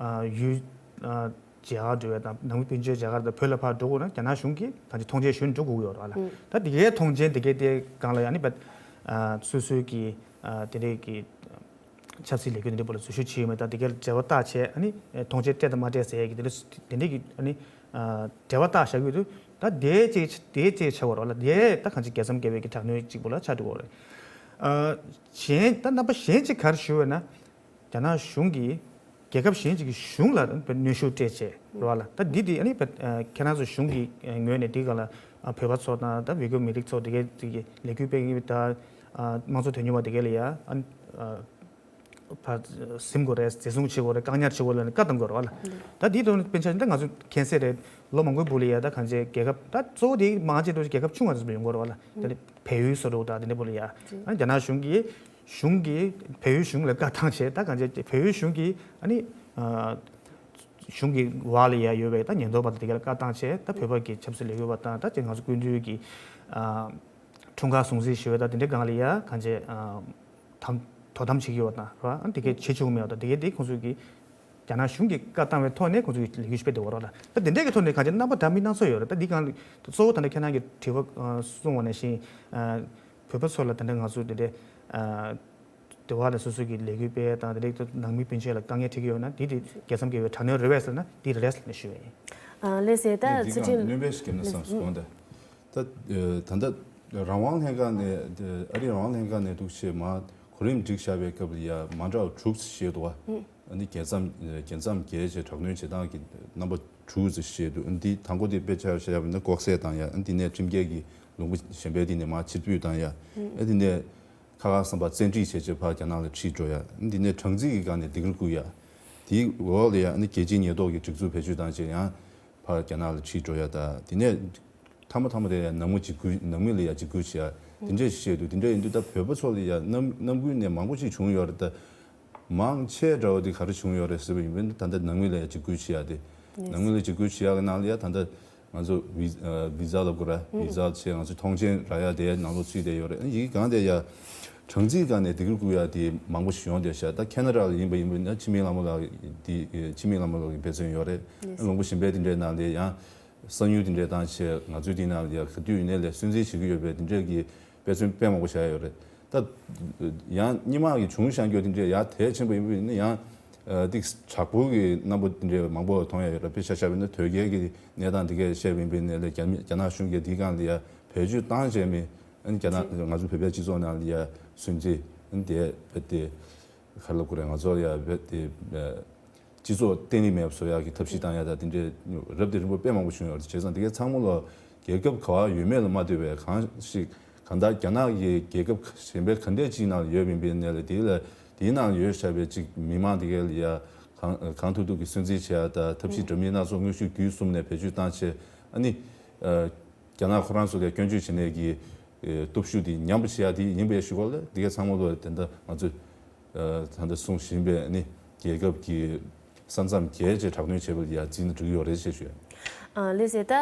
ཡུལ་མཇལ་ཁ་འགྲོ་བའི་དང་ནང་མི་སྤུན་མཆེད་མཇལ་ཁ་དང་བོད་ལ་ཕར་འགྲོ་དགོས་ན་རྒྱ་ནག་གཞུང་གིས་གང་ཅི་ཐོངས་མཆན་ཞུ་འགྲོ་དགོས་ཀྱི་ཡོད་རེད་ལ། ད་དེ་གའི་ཐོངས་མཆན་དེ་གའི་དེ་སྒང་ལ་ཡ་ནི་སོ་སོའི་གི་དེ་འདྲའི་གི་ཆབ་སྲིད་ལས་འགུལ་འདི་འདྲ་པོ་ལ་འཛུལ་ཞུགས་བྱས་ཡོད་མེད་དང་དེ་གའི་འབྲེལ་བ་བཏགས་བྱས་ཨ་ནི་ཐོངས་མཆན་སྤྲད་དང་མ་སྤྲད་ཟེར་ཡས་ཀྱི་དེ་འདྲ་དེ་འདྲ་གི་ཨ་ནི་འབྲེལ་བ་བཏགས་བཞག་གི་ཡོད་དུས་ད་དེའི་ཅིག་དེའི་ཅིག་ཆགས་པ་རེད་ལ། དེ་ད་གང་ཅི་རྒྱལ་མཚམས་བརྒལ་བའི་གི་དྲག་གནོན་གཅིག་པོ་ལ་ཆགས་འགྲོ་གི་རེད། གཞན་ད་རྣམ་པ་གཞན་གཅིག་ག་རེ་ཞུ་བས་ན་རྒྱ་ནག་གཞུང་གིས་རྒྱལ་ཁབ་གཞན་གཅིག་གི་གཞུང་ལ་གནོན་ཤུགས་སྤྲད་བྱས་རེད་ལ། ད་འདི་དེ་ཨ་ནི་ཁྱེད་རང་ཚོ་གཞུང་གི་ངོས་ནས་འདི་ག་ལ་བོད་པ་ཚོ་དང་ད་བོད་ཀྱི་མི་རིགས་ཚོ་དེ་གའི་ཅིག་གི་ལས་འགུལ་སྤེལ་གྱི་ད་དམངས་གཙོ་དོན་གཉེར་བ་དེ་གའི་ལ་ཡ་ཨ་ནི། ཕར་ཟིན་དགོས་རེད། འཛིན་བཟུང་བྱེད་དགོས་རེད། བཀག་ཉར་བྱེད་དགོས་ལབ་ནས་བཀའ་གཏོང་དགོས་རེད་བ་ལ། ད་དེའི་ཐོག་ནས་དཔེར་ན་ཆ་ད་ང་ཚོ་མཁྱེན་གསལ་རེད། ལོ་མང་པོའི་སྦུག་ལ་ཡ་ད་གང་ཅི་རྒྱལ་ཁབ་ད་གཙོ་བོ་དེ་མང་ཆེ་འགྲོ་རྒྱལ་ཁབ་ཆུང་བ་ཚོ་ཡོང་དགོས་རེད་བ་ལ། ད་ནི་བལ་ཡུལ་བཟོ་འདྲ་དང་དེ་འདྲ་པོ་ལ་ཡ་ཨ་རྒྱ་ནག་གཞུང་གིས་གཞུང་གིས་བལ་ཡུལ་གཞུང་ལ་བཀའ་བཏང་བྱས་ད་གང་ཅི་བལ་ཡུལ་གཞུང་གིས་ཨ་ནི་གཞུང་གི་བར་ལ་ཡ་ཡོད་པའི་ད་ཉེན་རྟོག་པ་དང་དེ་ག་ལ་བཀའ་བཏང་བྱས་ད་བོད་པ་གི་ཆབ་སྲིད་ལས་འགུལ་བ་དང་ད་ཅི་ང་ཚོ་སྐུ་མདུན་གྱི་འཁྲུངས་སྐར་སྲུང་བརྩི་ཞུ་བ་དང་དེ་འདྲའི་སྒང་ལ་ཡ་གང་ཅི། དམ་དོ་དམ་བྱེད་ཀྱི་ཡོད་པ་དང་ར་ཨ་དེ་གས་བྱེད་ཆོག་མེད་པ་དང་དེ་གས་དེ་ཁོང་ཚོས་ཀྱི་རྒྱ་ནག་གཞུང་གིས་བཀའ་བཏང་བའི་ཐོག་ནས་ཁོང་ཚོས་ཀྱི་ལས་འགུལ་སྤེལ་བསྡད་ཡོད་རེད་ལ། ད་དེ་འདྲས་ཀྱི་ཐོག་ནས་གང་ཅི་རྣམ་པ་འདྲ་མིན་སྣ་ཚོགས་ཡོད་རེད། ད་འདི་གང་གཙོ་བོ་ད་ལྟ་ཁྱེད་རང་གི་དྲི་བ་གསུངས་པ་ནང་བཞིན་བོད་པ་ཚོ་ལ་ད་ལྟ་ང་ཚོས་དེ་འདྲས་དེ་བ་ལ་སོ་སོ་གི་ལས་འགུལ་སྤེལ་དང་དེ་འདྲས་ནང་མི་སྤུན་མཆེད་ལ་དཀའ་ངལ་འཕྲད་ཀྱི་ཡོད་ན་དེ་དེ་རྒྱལ་མཚམས་བརྒལ་བའི་དྲག་གནོན་རེད་པས་ཟེར་ན་དེ་རེད་ཟེར་ནས་ཞུ་བ་ཡིན། ལགས་སོ། ད་ཚུལ་ཁྲིམས་སྣོན་པ་ཞིག་བརྒྱབ་ན་བསམ་སོང་ད། ད་ད་ལྟ་རང་དབང་ལྷན་ཁང་ནས་ཨ་རིའི་རང་དབང་ལྷན་ཁང་ནས་འདུག་བྱས་མ་གོ་རིམ་སྒྲིག་བཞག་པའི་སྐབས་ལ་ཡ་མ་འདྲ་བ་དྲུག་ཅིག་བཤད་འདུག་བ། ཨ་ནི་རྒྱལ་མཚམས་རྒྱལ་མཚམས་བརྒལ་བྱས་དྲག་གནོན་བྱེད་སྟངས་ཀྱི་རྣམ་པ་དྲུག་ཅིག་བཤད་འདུག་ཨ་ནི་འདི་དང་པོ་དེ་དཔེ་ཆ་བཞག་པ་ན་ལྐོག་བསད་བཏང་ཡ། ཨ་ནི་འདི་ནས་ཁྲིམས་འགལ་གྱི་ལུང་པ་གཞན་པའི་འདི་ནས་མར་ཕྱིར་འབུད་བཏང་ཡ། ཨ་ནི་འདི་ནས་ཁ་ཁ་བསམ་པ་བཙན་ཁྲིད་བྱས་བྱས་ཕར་རྒྱ་ནག་ལ་ཁྲིད་འགྲོ་ཡ། ཨ་ནི་འདི་ནས་གྲངས་རྩིས་ཀྱི་སྒང་ནས་སྡིགས་ར་བསྐུལ་ཡ། དེའི་འོག་ལ་ཡ་ཨ་ནི་རྒྱལ་སྤྱིའི་ཉེན་རྟོག་གི་སྒྲིག་འཛུགས་བེད་སྤྱོད་བཏང་བྱས་ཡང་། ཕར་རྒྱ་ནག་ལ་ཁྲིད་འགྲོ་ཡ་ད་དེ་ནས་མཐའ་མ་མཐའ་མ་དེ་ཡང་ནང་མི་འཇིགས་སྐུལ་ནང་མི་ལ་ཡ་འཇིགས་སྐུལ་བྱེད་ཡ་དེ་འདྲས་ཤིག་བཤད་འདུག་དེ་འདྲས་ཡིན་དུས་ད་བོད་པ་ཚོ་ལ་ཡ་གནམ་གནམ་ཁུལ་ནས་མང་པོ་ཞིག་བྱུང་ཡོད་རེད་ད། མང་ཆེ་འདྲ་བོ་དེ་ག་རེ་བྱུང་ཡོད་རེད་ཟེར་བ་ཡིན་པས་ད་ལྟ་ནང་མི་ལ་ཡ་འཇིགས་སྐུལ་བྱེད་ཡ་དེ། ནང་མི་ལ་འཇིགས་སྐུལ་བྱེད་ཡ་གི་ནང་ལ་ཡ་ད་ལྟ་ང་ཚོ་བི་ཨ་བི་ཛ་ལབ་དགོས་ར་བི་ཛ་བྱས་ང་ཚོ་ཐོངས་མཆན་རག་ཡ་དེ་ནང་ལོགས་ཚུད་བསྡད་ཡོད་རེད། ཡིན་གང་དེ་ཡ་གྲངས་རྩིས་སྒང་ནས་སྡིགས་ར་བསྐུལ་ཡ་དེ་མང་པོ་ཞིག་ཡོང་བསྡད་ཤག་ད་ཁེ་ན་ཌ་ལ་ཡིན་པ་ཡིན་པ་ན་འཆི་མེད་ལྷ་མོ་ལགས་དེ་འཆི་མེད་ལྷ་མོ་ལགས་ཀྱི་འབད་བརྩོན་ཡོད་རེད། ལུང་པ་གཞན་པའི་དེ་འདྲའི་ནང་ལ་ཡང་། གསང་ཉུལ་དེ་འདྲས་བཏང་བྱས་ང་ཚོའི་དེའི་ནང་ལ་ཡ་ག་དུས་ཡིན་ནའི་ལས་སུན་གཙེར་བྱེད་ཀྱི་ཡོད་པའི་དེ་འདྲས་ཀྱི་དཔེ་མཚོན་དཔེ་མང་པོ་བཞག་ཡོད་རེད། ད་ཡང་སྔོན་མ་གི་བྱུང་བཞག་རྒྱུ་དེ་འདྲས་ཡར་དེད་ཕྱིན་པ་ཡིན་པ་ཡིན་ན་ཡང་ཏིག་དྲག་པོ་གི་རྣམ་པ་དེ་འདྲས་མང་པོ་མཐོང་ཡ་ཡོད་རེད། དཔེ་ཆ་བཞག་པ་ཡིན་ན་དོལ་རྒྱལ་གྱི་གནས་སྟངས་དེ་གས་བཤད་པ་ཡིན་པ་ཡིན་ནའི་ལས་རྒྱ་མི་རྒྱ་ནག་གཞུང་གིས་དེའི་སྒང་ལ་ཡ་བེད་སྤྱོད་བཏང་བྱས་མི་ཨ་ནི་རྒྱ་ནག་ང་ཚོ་བོད་པའི་སྤྱི་ཚོགས་ནང་ལ་ཡ་སུན་གཙེར་ཨ་ནི་དེ་བེད་དེ་ག་རེ་ལབ་དགོས་རེད། ང་ཚོ་ལ་ཡ་བེད་དེ། སྤྱི་ཚོགས་བརྟན་ལྷིང་མེད་པ་བཟོ་ཡག་གི་ཐབས་ཤེས་བཏང་ཡག་དང་དེ་འདྲའི་རབ་དང་རིམ་པ་དཔེ་མང་པོ་བྱུང་ཡོད་རེད། བྱས་ཙང་དེ་གའི་ཚང་མ་ལ་རྒྱལ་ཁབ་ག་བ་ཡོད་མེད་ལ་མ་ལྟོས་པའི་གང་ཞིག་གང་ལྟར་རྒྱ་ནག་གི་རྒྱལ་ཁབ་གཞན་པའི་ག་འདྲས་ཅིག་ནང་ལ་ཡོད་པ་ཡིན་པའི་ནས་ལ་དེ་ལ་དེའི་ནང་ལ་ཡོད་བཞག་པའི་ཅིག་མི་མང་དེ་གའི་ལ་ཡ་གང་གང་ཐུབ་ཐུབ་ཀྱི་སུན་གཙེར་བྱེད་ཡག་དང་ཐབས་ཤེས་འདྲ་མིན་སྣ་ཚོགས་དངོས་ཤུགས་བརྒྱུད་གསུམ་ནས་བེད་སྤྱོད་བཏང་བྱས་ཨ་ནི། རྒྱ་ནག་ཁོ་རང་ཚོ་ལ་སྐྱོན་བརྗོད་བྱེད་ནས་ཀྱི་སྟོབས་ཤུགས་དེ་ཉམས་པ་བྱེད་ཡག་དེ་ཡིན་པའི་ཞུ་སྐོར་ལ་དེ་གའི་ཚང་མ་ལོ་དེ་འདྲ་ང་ཚོས་ད་ལྟ་གསུང་བཞིན་པའི་ནི་རྒྱལ་ཁབ་ཀྱི་ས་མཚམས་བརྒལ་བྱས་དྲག་གནོན་བྱས་པ་ལ་ཡ་འཛིན་འགྲིག་ཡོད་རེད་ཅེས་ཞུ། ལགས་སེ། ད་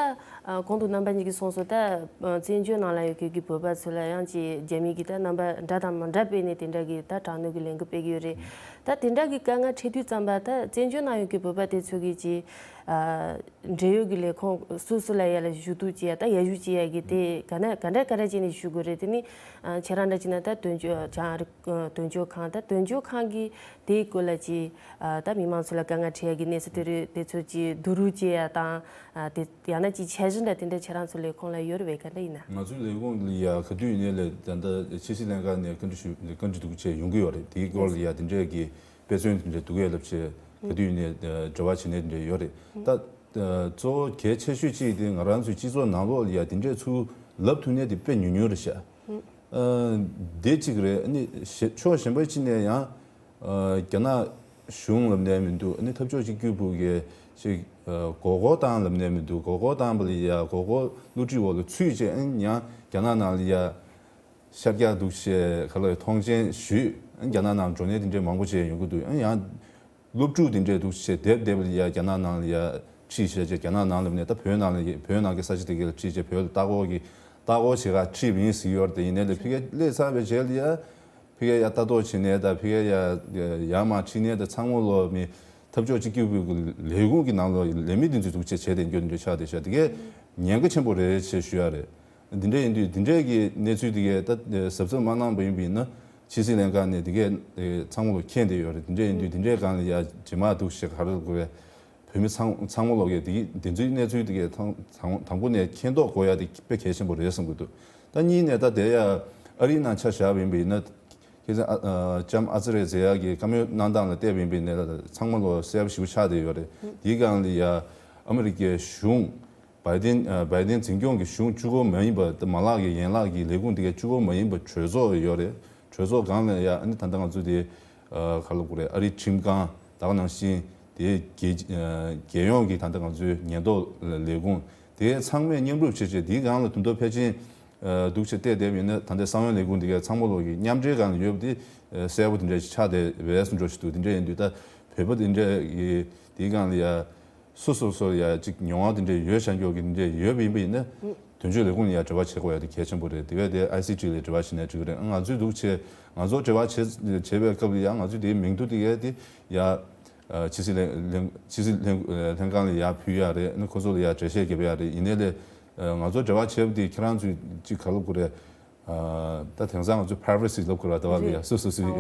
གོང་དུ་རྣམ་པ་གཉིས་ཀྱིས་གསུངས་སོང་། ད་བཙན་བྱོལ་ནང་ལ་ཡོད་མཁན་གྱི་བོད་པ་ཚོ་ལ་ཡང་ཅིག་རྒྱ་མི་གིས་ད་རྣམ་པ་འདྲ་དང་མི་འདྲ་སྤེལ་ནས་དེ་འདྲ་གི་ད་དྲག་གནོན་གྱི་ལས་འགུལ་སྤེལ་གྱི་ཡོད་རེད། ད་དེ་འདྲ་གི་དཀའ་ངལ་འཕྲད་དུས་ཙམ་པ་ད་བཙན་བྱོལ་ནང་ཡོད་མཁན་བོད་པ་དེ་ཚོ་གིས་ཅིག་འབྲེལ་ཡོད་ཀྱི་ལས་ཁུངས་སོ་སོ་ལ་ཡ་ལ་ཞུ་གཏུག་བྱེད་ཡ་དང་ཡར་ཞུ་བྱེད་ཡ་གི་དེ་ག་ན་ག་འདྲ་ག་འདྲ་བྱས་ནས་ཞུ་དགོས་རེད། དེ་ནི་ཁྱེད་རང་འདྲ་བྱས་ན་ད་དོན་གཅོད་བྱང་རིག་དོན་གཅོད་ཁང་ད་དོན་གཅོད་ཁང་གི་དེའི་སྐོར་ལ་ཅིག་ད་མི་མང་ཚོ་ལ་དཀའ་ངལ་འཕྲད་ཡ་གི་གནས་ཚུལ་དེ་རེད། དེ་ཚོ་ཅིག་བསྡུ་རུབ་བྱེད་ཡ་དང་དེ་ཡང་ན་ཅིག་འཆར་གཞི་འདྲ་དེ་འདྲ་ཁྱེད་རང་ཚོ་ལས་ཁུངས་ལ་ཡོད་རེད་པས། ག་འདྲ་ཡིན་ན། ང་ཚོའི་ལས་ཁུངས་ལ་ཡ་ག་དུས་ཡིན་ནའི་ལས་ད་ལྟ་ཕྱི་སྲིད་ལྷན་ཁང་ནས་བཀའ་འདྲི་ཞུ་བཀའ་འདྲི་སྡུག་ཆེ་ཡོང་གི་ཡོད་རེད། དེའི་སྐོར་ལ་ཡ་དེ་འདྲས་ཀྱི་དཔེ་མཚོན་དེ་འདྲས་འདུག་གས་ལབ་བྱས་ག་དུས་ཡིན་ནའི་འབྲེལ་བ་བྱེད་གནས་དེ་འདྲས་ཡོད་རེད། ད་གཙོ་བོ་གལ་ཆེ་ཤོས་གཅིག་དེ་ང་རང་ཚོའི་སྤྱི་ཚོགས་ནང་ལོགས་ལ་ཡ་དེ་འདྲས་ཚུར་ལབ་ཐུབ་གནས་དེ་དཔེ་ཉུང་ཉུང་རེད་ཤག་ཨ་དེ་གཅིག་རེད། ཨ་ནི་གཞན་ཕྱོགས་གཞན་པ་གཅིག་ནས་ཡང་ཨ་རྒྱ་ནག་གཞུང་ལབ་ནས་མི་འདུག་ཨ་ནི་འཐབ་ཕྱོགས་གཅིག་གྱུར་པུའུ་གི་ཅིག་ཨ་མགོ་སྐོར་བཏང་ལབ་ནས་མི་འདུག་མགོ་སྐོར་བཏང་པ་ལ་ཡ་མགོ་སྐོར་བསླུ་བྲིད་འོག་ལ་ཚུད་བྱས་ཨ་ནི་ཡང་རྒྱ་ནག་ནང་ལ་ཡ་ཤར་རྒྱག་འདུག་ཞེས་ག་ལ་མཐོང་མཆན་ཞུས། ཨ་ནི་རྒྱ་ནག་ནང་འགྲོ་གནས་དེ་འདྲའི་མང་པོ་བྱས་ཡོང་གི་འདུག་ཨ་ནི་ཡང་སློབ་ཕྲུག་དེ་འདྲས་འདུག་ཞེས་དེབ་དེབ་ལ་ཡ་རྒྱ་ནག་ནང་ལ་ཡ་ཁྲིད་བྱས་བྱས་རྒྱ་ནག་ནང་ལ་ནས་ད་བོད་ནང་ལ་བོད་ནང་གི་ས་ཆ་དེ་ག་ལ་ཁྲིད་བྱས་བོད་ལ་ལྟ་སྐོར་གྱི་ལྟ་སྐོར་བྱེད་ག་ཁྲིད་པ་ཡིན་ཟེར་གྱི་ཡོད་རེད། དེ་ཡིན་ནའི་ལ་ཕ་གིར་སླེབས་ཚར་བའི་རྗེས་ལ་ཡ་ཕ་གིར་ཡ་ལྟ་རྟོག་བྱེད་ནས་ད་ཕ་གིར་ཡ་ཡར་མར་ཁྲིད་ནས་ད་ཚང་མ་ལོ་མི་འཐབ་ཕྱོགས་གཅིག་གྱུར་པུའུ་གི་ལས་ཁུངས་ཀྱི་ནང་ལོ་ལས་མི་དེ་ཚོས་འདུག་བྱས་བྱས་ཏེ་འགྱོ་འདི་འདྲ་ཆགས་བསྡད་ཤག་དེ་གས་ཉེན་ཁ་ཆེན་པོ་རེད་ཅེས་ཞུ་ཡ་རེད། འདི་འདྲ་ཡིན་དུས་འདི་འདྲའི་གི་གནས་ཚུལ་འདི་གས་ད་གཟབ་གཟབ་མ་གནང་པ་ཡིན་པ་ཡིན་ན་ཕྱི་སྲིད་ལྷན་ཁང་ནས་འདི་གས་ཚང་མ་ལ་མཁྱེན་བསྡད་ཡོད་རེད། འདི་འདྲ་ཡིན་དུས་འདི་འདྲའི་སྒང་ལ་ཡ་རྗེས་མ་འདུག་ཞེས་ག་རེ་དགོས་རེད། བོད་མི་ཚང་ཚང་མ་ལོག་གས་འདི་འདི་ཚོའི་གནས་ཚུལ་འདི་གས་དང་དང་དང་པོ་ནས་མཁྱེན་རྟོགས་དགོས་ཡ་དེ་དཔེ་གལ་ཆེན་པོ་རེད་བསམ་གྱི་འདུག་ད་གཉིས་ནས་ད་དེ་ཡ་ཨ་རིའི་ནང་ཆ་བཞག་པ་ཡིན་པ་ཡིན་ན་ཁྱེད་ཚོ་ཨ་ཨ་ལྕམ་ཨ་ཙི་རེ་ཟེར་ཡ་གི་བཀའ་མོལ་གནང་སྟངས་ལ་བལྟས་པ་ཡིན་པ་ཡིན་ན་ཚང་མ་ལོ་གསལ་པོ་ཞེ་པོ་ཆགས་བསྡད་ཡོད་རེད། དེའི་སྒང་ལ་ཡ་ཨ་མི་རི་ཀའི་གཞུང་། བའི་ཏིན་ཨ་བའི་ཏིན་འཛིན་སྐྱོང་གི་གཞུང་གཅིག་པོ་མ་ཡིན་པ་མ་ལག་གི་ཡན་ལག་གི་ལས་ཁུངས་དེ་ག་གཅིག་པོ་མ་ཡིན་པ་གྲོས་ཚོགས་ཡོད་རེད། གྲོས་ཚོགས་སྒང་ལ་ཡ་ཨ་ནི་ད་ལྟ་ང་ཚོ་དེ་ཨ་ག་ལབ་དགོས་རེད། ཨ་རིའི་ཁྲིམས་ཁང་ད་ག་ནང་བཞིན་དེ་རྒྱལ་ཨ་རྒྱལ་ཡོངས་ཀྱི་ད་ལྟ་ང་ཚོའི་ཉེན་རྟོག་ལས་ཁུངས་དེ་ཚང་མས་མཉམ་རུབ་བྱས་བྱས་དེའི་སྒང་ལ་དུམ་མདོ་ཕལ་ཆེར་ཨ་འདུག་བྱས་བལྟས་བསྡད་པ་ཡིན་ན་ད་ལྟའི་གསང་བའི་ལས་ཁུངས་དེ་ག་ཚང་མ་ལོག་གི་མཉམ་འབྲེལ་སྒང་ལ་ཡོད་པ་དེ་ཨ་གསལ་པོ་དེ་འདྲ་ཞིག་ཆགས་བསྡད་པའི་བཟོ་འདྲ་ཞིག་འདུག་དེ་འདྲ་ཡིན་དུས་ད་བོད་པ་དེ་འདྲ་གི་དེའི་སྒང་ལ་ཡ། སོ་སོ་སོ་ཡ་གཅིག་མྱོང་བ་དེ་འདྲས་ཡོད་བྱ་མགྱོགས་ཀྱི་དེ་འདྲས་ཡོད་པ་ཡིན་པ་ཡིན་ན། དོན་གཅོད་ལས་ཁུངས་ལ་ཡ་འབྲེལ་བ་བྱེད་དགོས་ཡ་དེ་གལ་ཆེན་པོ་རེད། དེ་བས་དེ་ཨའི་སི་ཊི་ལ་འབྲེལ་བ་བྱེད་ནས་འགྲིག་གི་རེད། ང་ཚོས་འདུག་བྱས་ང་ཚོ་འབྲེལ་བ་བྱེད་བྱེད་པའི་སྐབས་ལ་ཡ་ང་ཚོས་དེའི་མིང་ཐོ་དེ་གས་དེ་ཡ་ཕྱི་སྲིད་ལྷན་ལྷན་ཕྱི་སྲིད་ལྷན་ལྷན་ཁང་ལ་ཡ་ཕུལ་ཡ་རེད། ཨ་ནི་ཁོ་ཚོ་ལ་ཡ་འགྲེལ་བཤད་རྒྱབ་ཡ་རེད། ཡིན་ནའི་ལས་ང་ཚོ་འབྲེལ་བ་བྱེད་པ་དེ་ཁྱེད་རང་ཚོས་གཅིག་ག་ལབ་དགོས་རེད། ད་དེང་སང་ང་ཚོ་privacy་ལབ་དགོས་ར། ད་བར་ལ་ཡ་སོ་སོ་སོའི་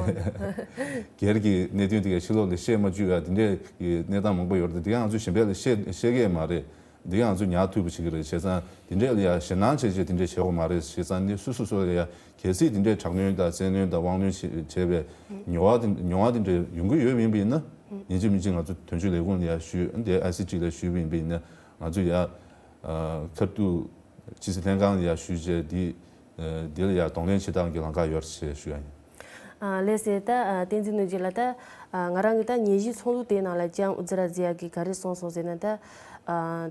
སྒེར་གྱི་གནད་དོན་དེ་ག་ཕྱི་ལོགས་ལ་བཤད་མ་བཅུག་ཡ་དེ་འདྲས་ཀྱི་གནས་སྟངས་མང་པོ་ཡོད་རེད། དེ་ག་ང་ཚོ་གཞན་པ་ལ་བཤད་བཤད་ཀྱི་མ་རེད། འདི་ག་ང་ཚོ་ཉར་ཐུབ་པ་བྱེད་ཀྱི་རེད། བྱས་ཙང་དེ་འདྲས་ལ་ཡ་ཞེད་སྣང་བྱས་བྱས་དེ་འདྲས་བྱེད་དགོས་མ་རེད། བྱས་ཙང་ནི་སོ་སོ་སོ་ལ་ཡ་གལ་སྲིད་དེ་འདྲས་དྲག་གནོན་དང་བཙན་གནོན་དང་དབང་གནོན་བྱས་བྱས་པའི་མྱོང་བ་དེ་མྱོང་བ་དེ་འདྲས་ཡོང་གི་ཡོད་པ་ཡིན་པ་ཡིན་ན་ཡིན་གཅིག་མིན་གཅིག་ང་ཚོ་དོན་གཅོད་ལས་ཁུངས་ལ་ཡ་ཞུས། དེ་ཨའི་སི་ཊི་ལ་ཞུས་པ་ཡིན་པ་ཡིན་ན་ང་ཚོ་ཡ་ཁ་ཐུག་ཕྱི་སྲིད་ལྷན་ཁང་ལ་ཡ་ཞུས་བྱས་འདི། འདི་ལ་ཡང་གདོང་ལེན་བྱེད་སྟངས་ཀྱི་ལམ་ཁ་ཡོད་རེད་ཞེས་ཞུ་ཡ་ཡིན། ལགས་སེ། ད་བསྟན་འཛིན་ནོར་རྒྱས་ལགས། ད་ང་རང་གི་ད་ཉན་ཞིབ་ཚོགས་འདུ་དེའི་ནང་ལ་ལྕམ་ཨུ་ཛི་ར་ཛི་ཡ་གིས་ག་རེ་གསུངས་སོང་ཟེར་ན། ད་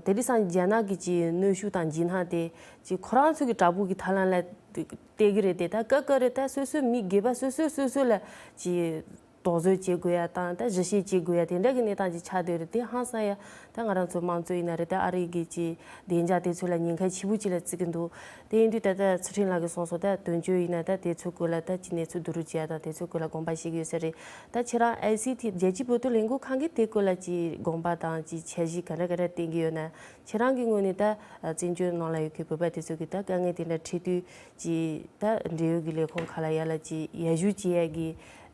དེང་སང་རྒྱ་ནག་གི་ཅིག་གནོན་ཤུགས་དང་འཇིགས་སྣང་དེ་ཅིག་ཁོ་རང་ཚོ་གི་དྲག་པོ་གི་ཐབས་ལམ་ལ་བལྟས་ཀྱི་རེད་དེ། ད་སྐབས་སྐབས་རེ་ད་སོ་སོའི་མི་སྒེར་པ་སོ་སོས་སོ་སོ་ལ་ཅིག་དོགས་ཟོན་བྱེད་དགོས་ཡ་དང་ད་ཞིབ་བཤེར་བྱེད་དགོས་ཡ་དེ་འདྲ་གི་གནས་སྟངས་ཅིག་ཆགས་བསྡད་རེད། དེ་ཧང་སང་ཡ་ད་ང་རང་ཚོ་དམངས་གཙོ་ཡིན་ན་རེད། ད་ཨ་རི་གི་ཅིག་བདེ་འཇགས་དེ་ཚོ་ལ་ཉེན་ཁ་ཆེ་པོ་ཅིག་ལ་བརྩི་གི་འདུག་དེ་ཡིན་དུས་ད་ལྟ་ཚུལ་ཁྲིམས་ལགས་ཀྱིས་གསུངས་སོང་། ད་དོན་གཅོད་ཡིན་ན་ད་དེ་ཚོའི་སྐོར་ལ་ད་ཅིག་གནས་ཚུལ་བསྡུ་རུབ་བྱེད་ཡ་དང་དེ་ཚོའི་སྐོར་ལ་དགོངས་པ་བཞེས་ཀྱི་ཡོད་ས་རེད། ད་ཁྱེད་རང་ཨའི་སི་ཊི་རྒྱལ་སྤྱིའི་བོད་དོན་ལས་འགུལ་ཁང་གིས་དེ་སྐོར་ལ་ཅིག་དགོངས་པ་དང་ཅིག་འཆར་གཞི་ག་འདྲ་ག་འདྲ་བསྟན་གྱི་ཡོད་ན། ཁྱེད་རང་གི་ངོས་ནས་ད་བཙན་བྱོལ་ནང་ལ་ཡོད་མཁན་བོད་པ་དེ་ཚོ་གི་ད་དཀའ་ངལ་དེ་འདྲ་འཕྲད་དུས་ཅིག་ད་འབྲེལ་ཡོད་ཀྱི་ལས་ཁུངས་ཁག་ལ་ཡ་ལ་ཅིག་ཡར་ཞུ་བྱེད་ཡ་གི་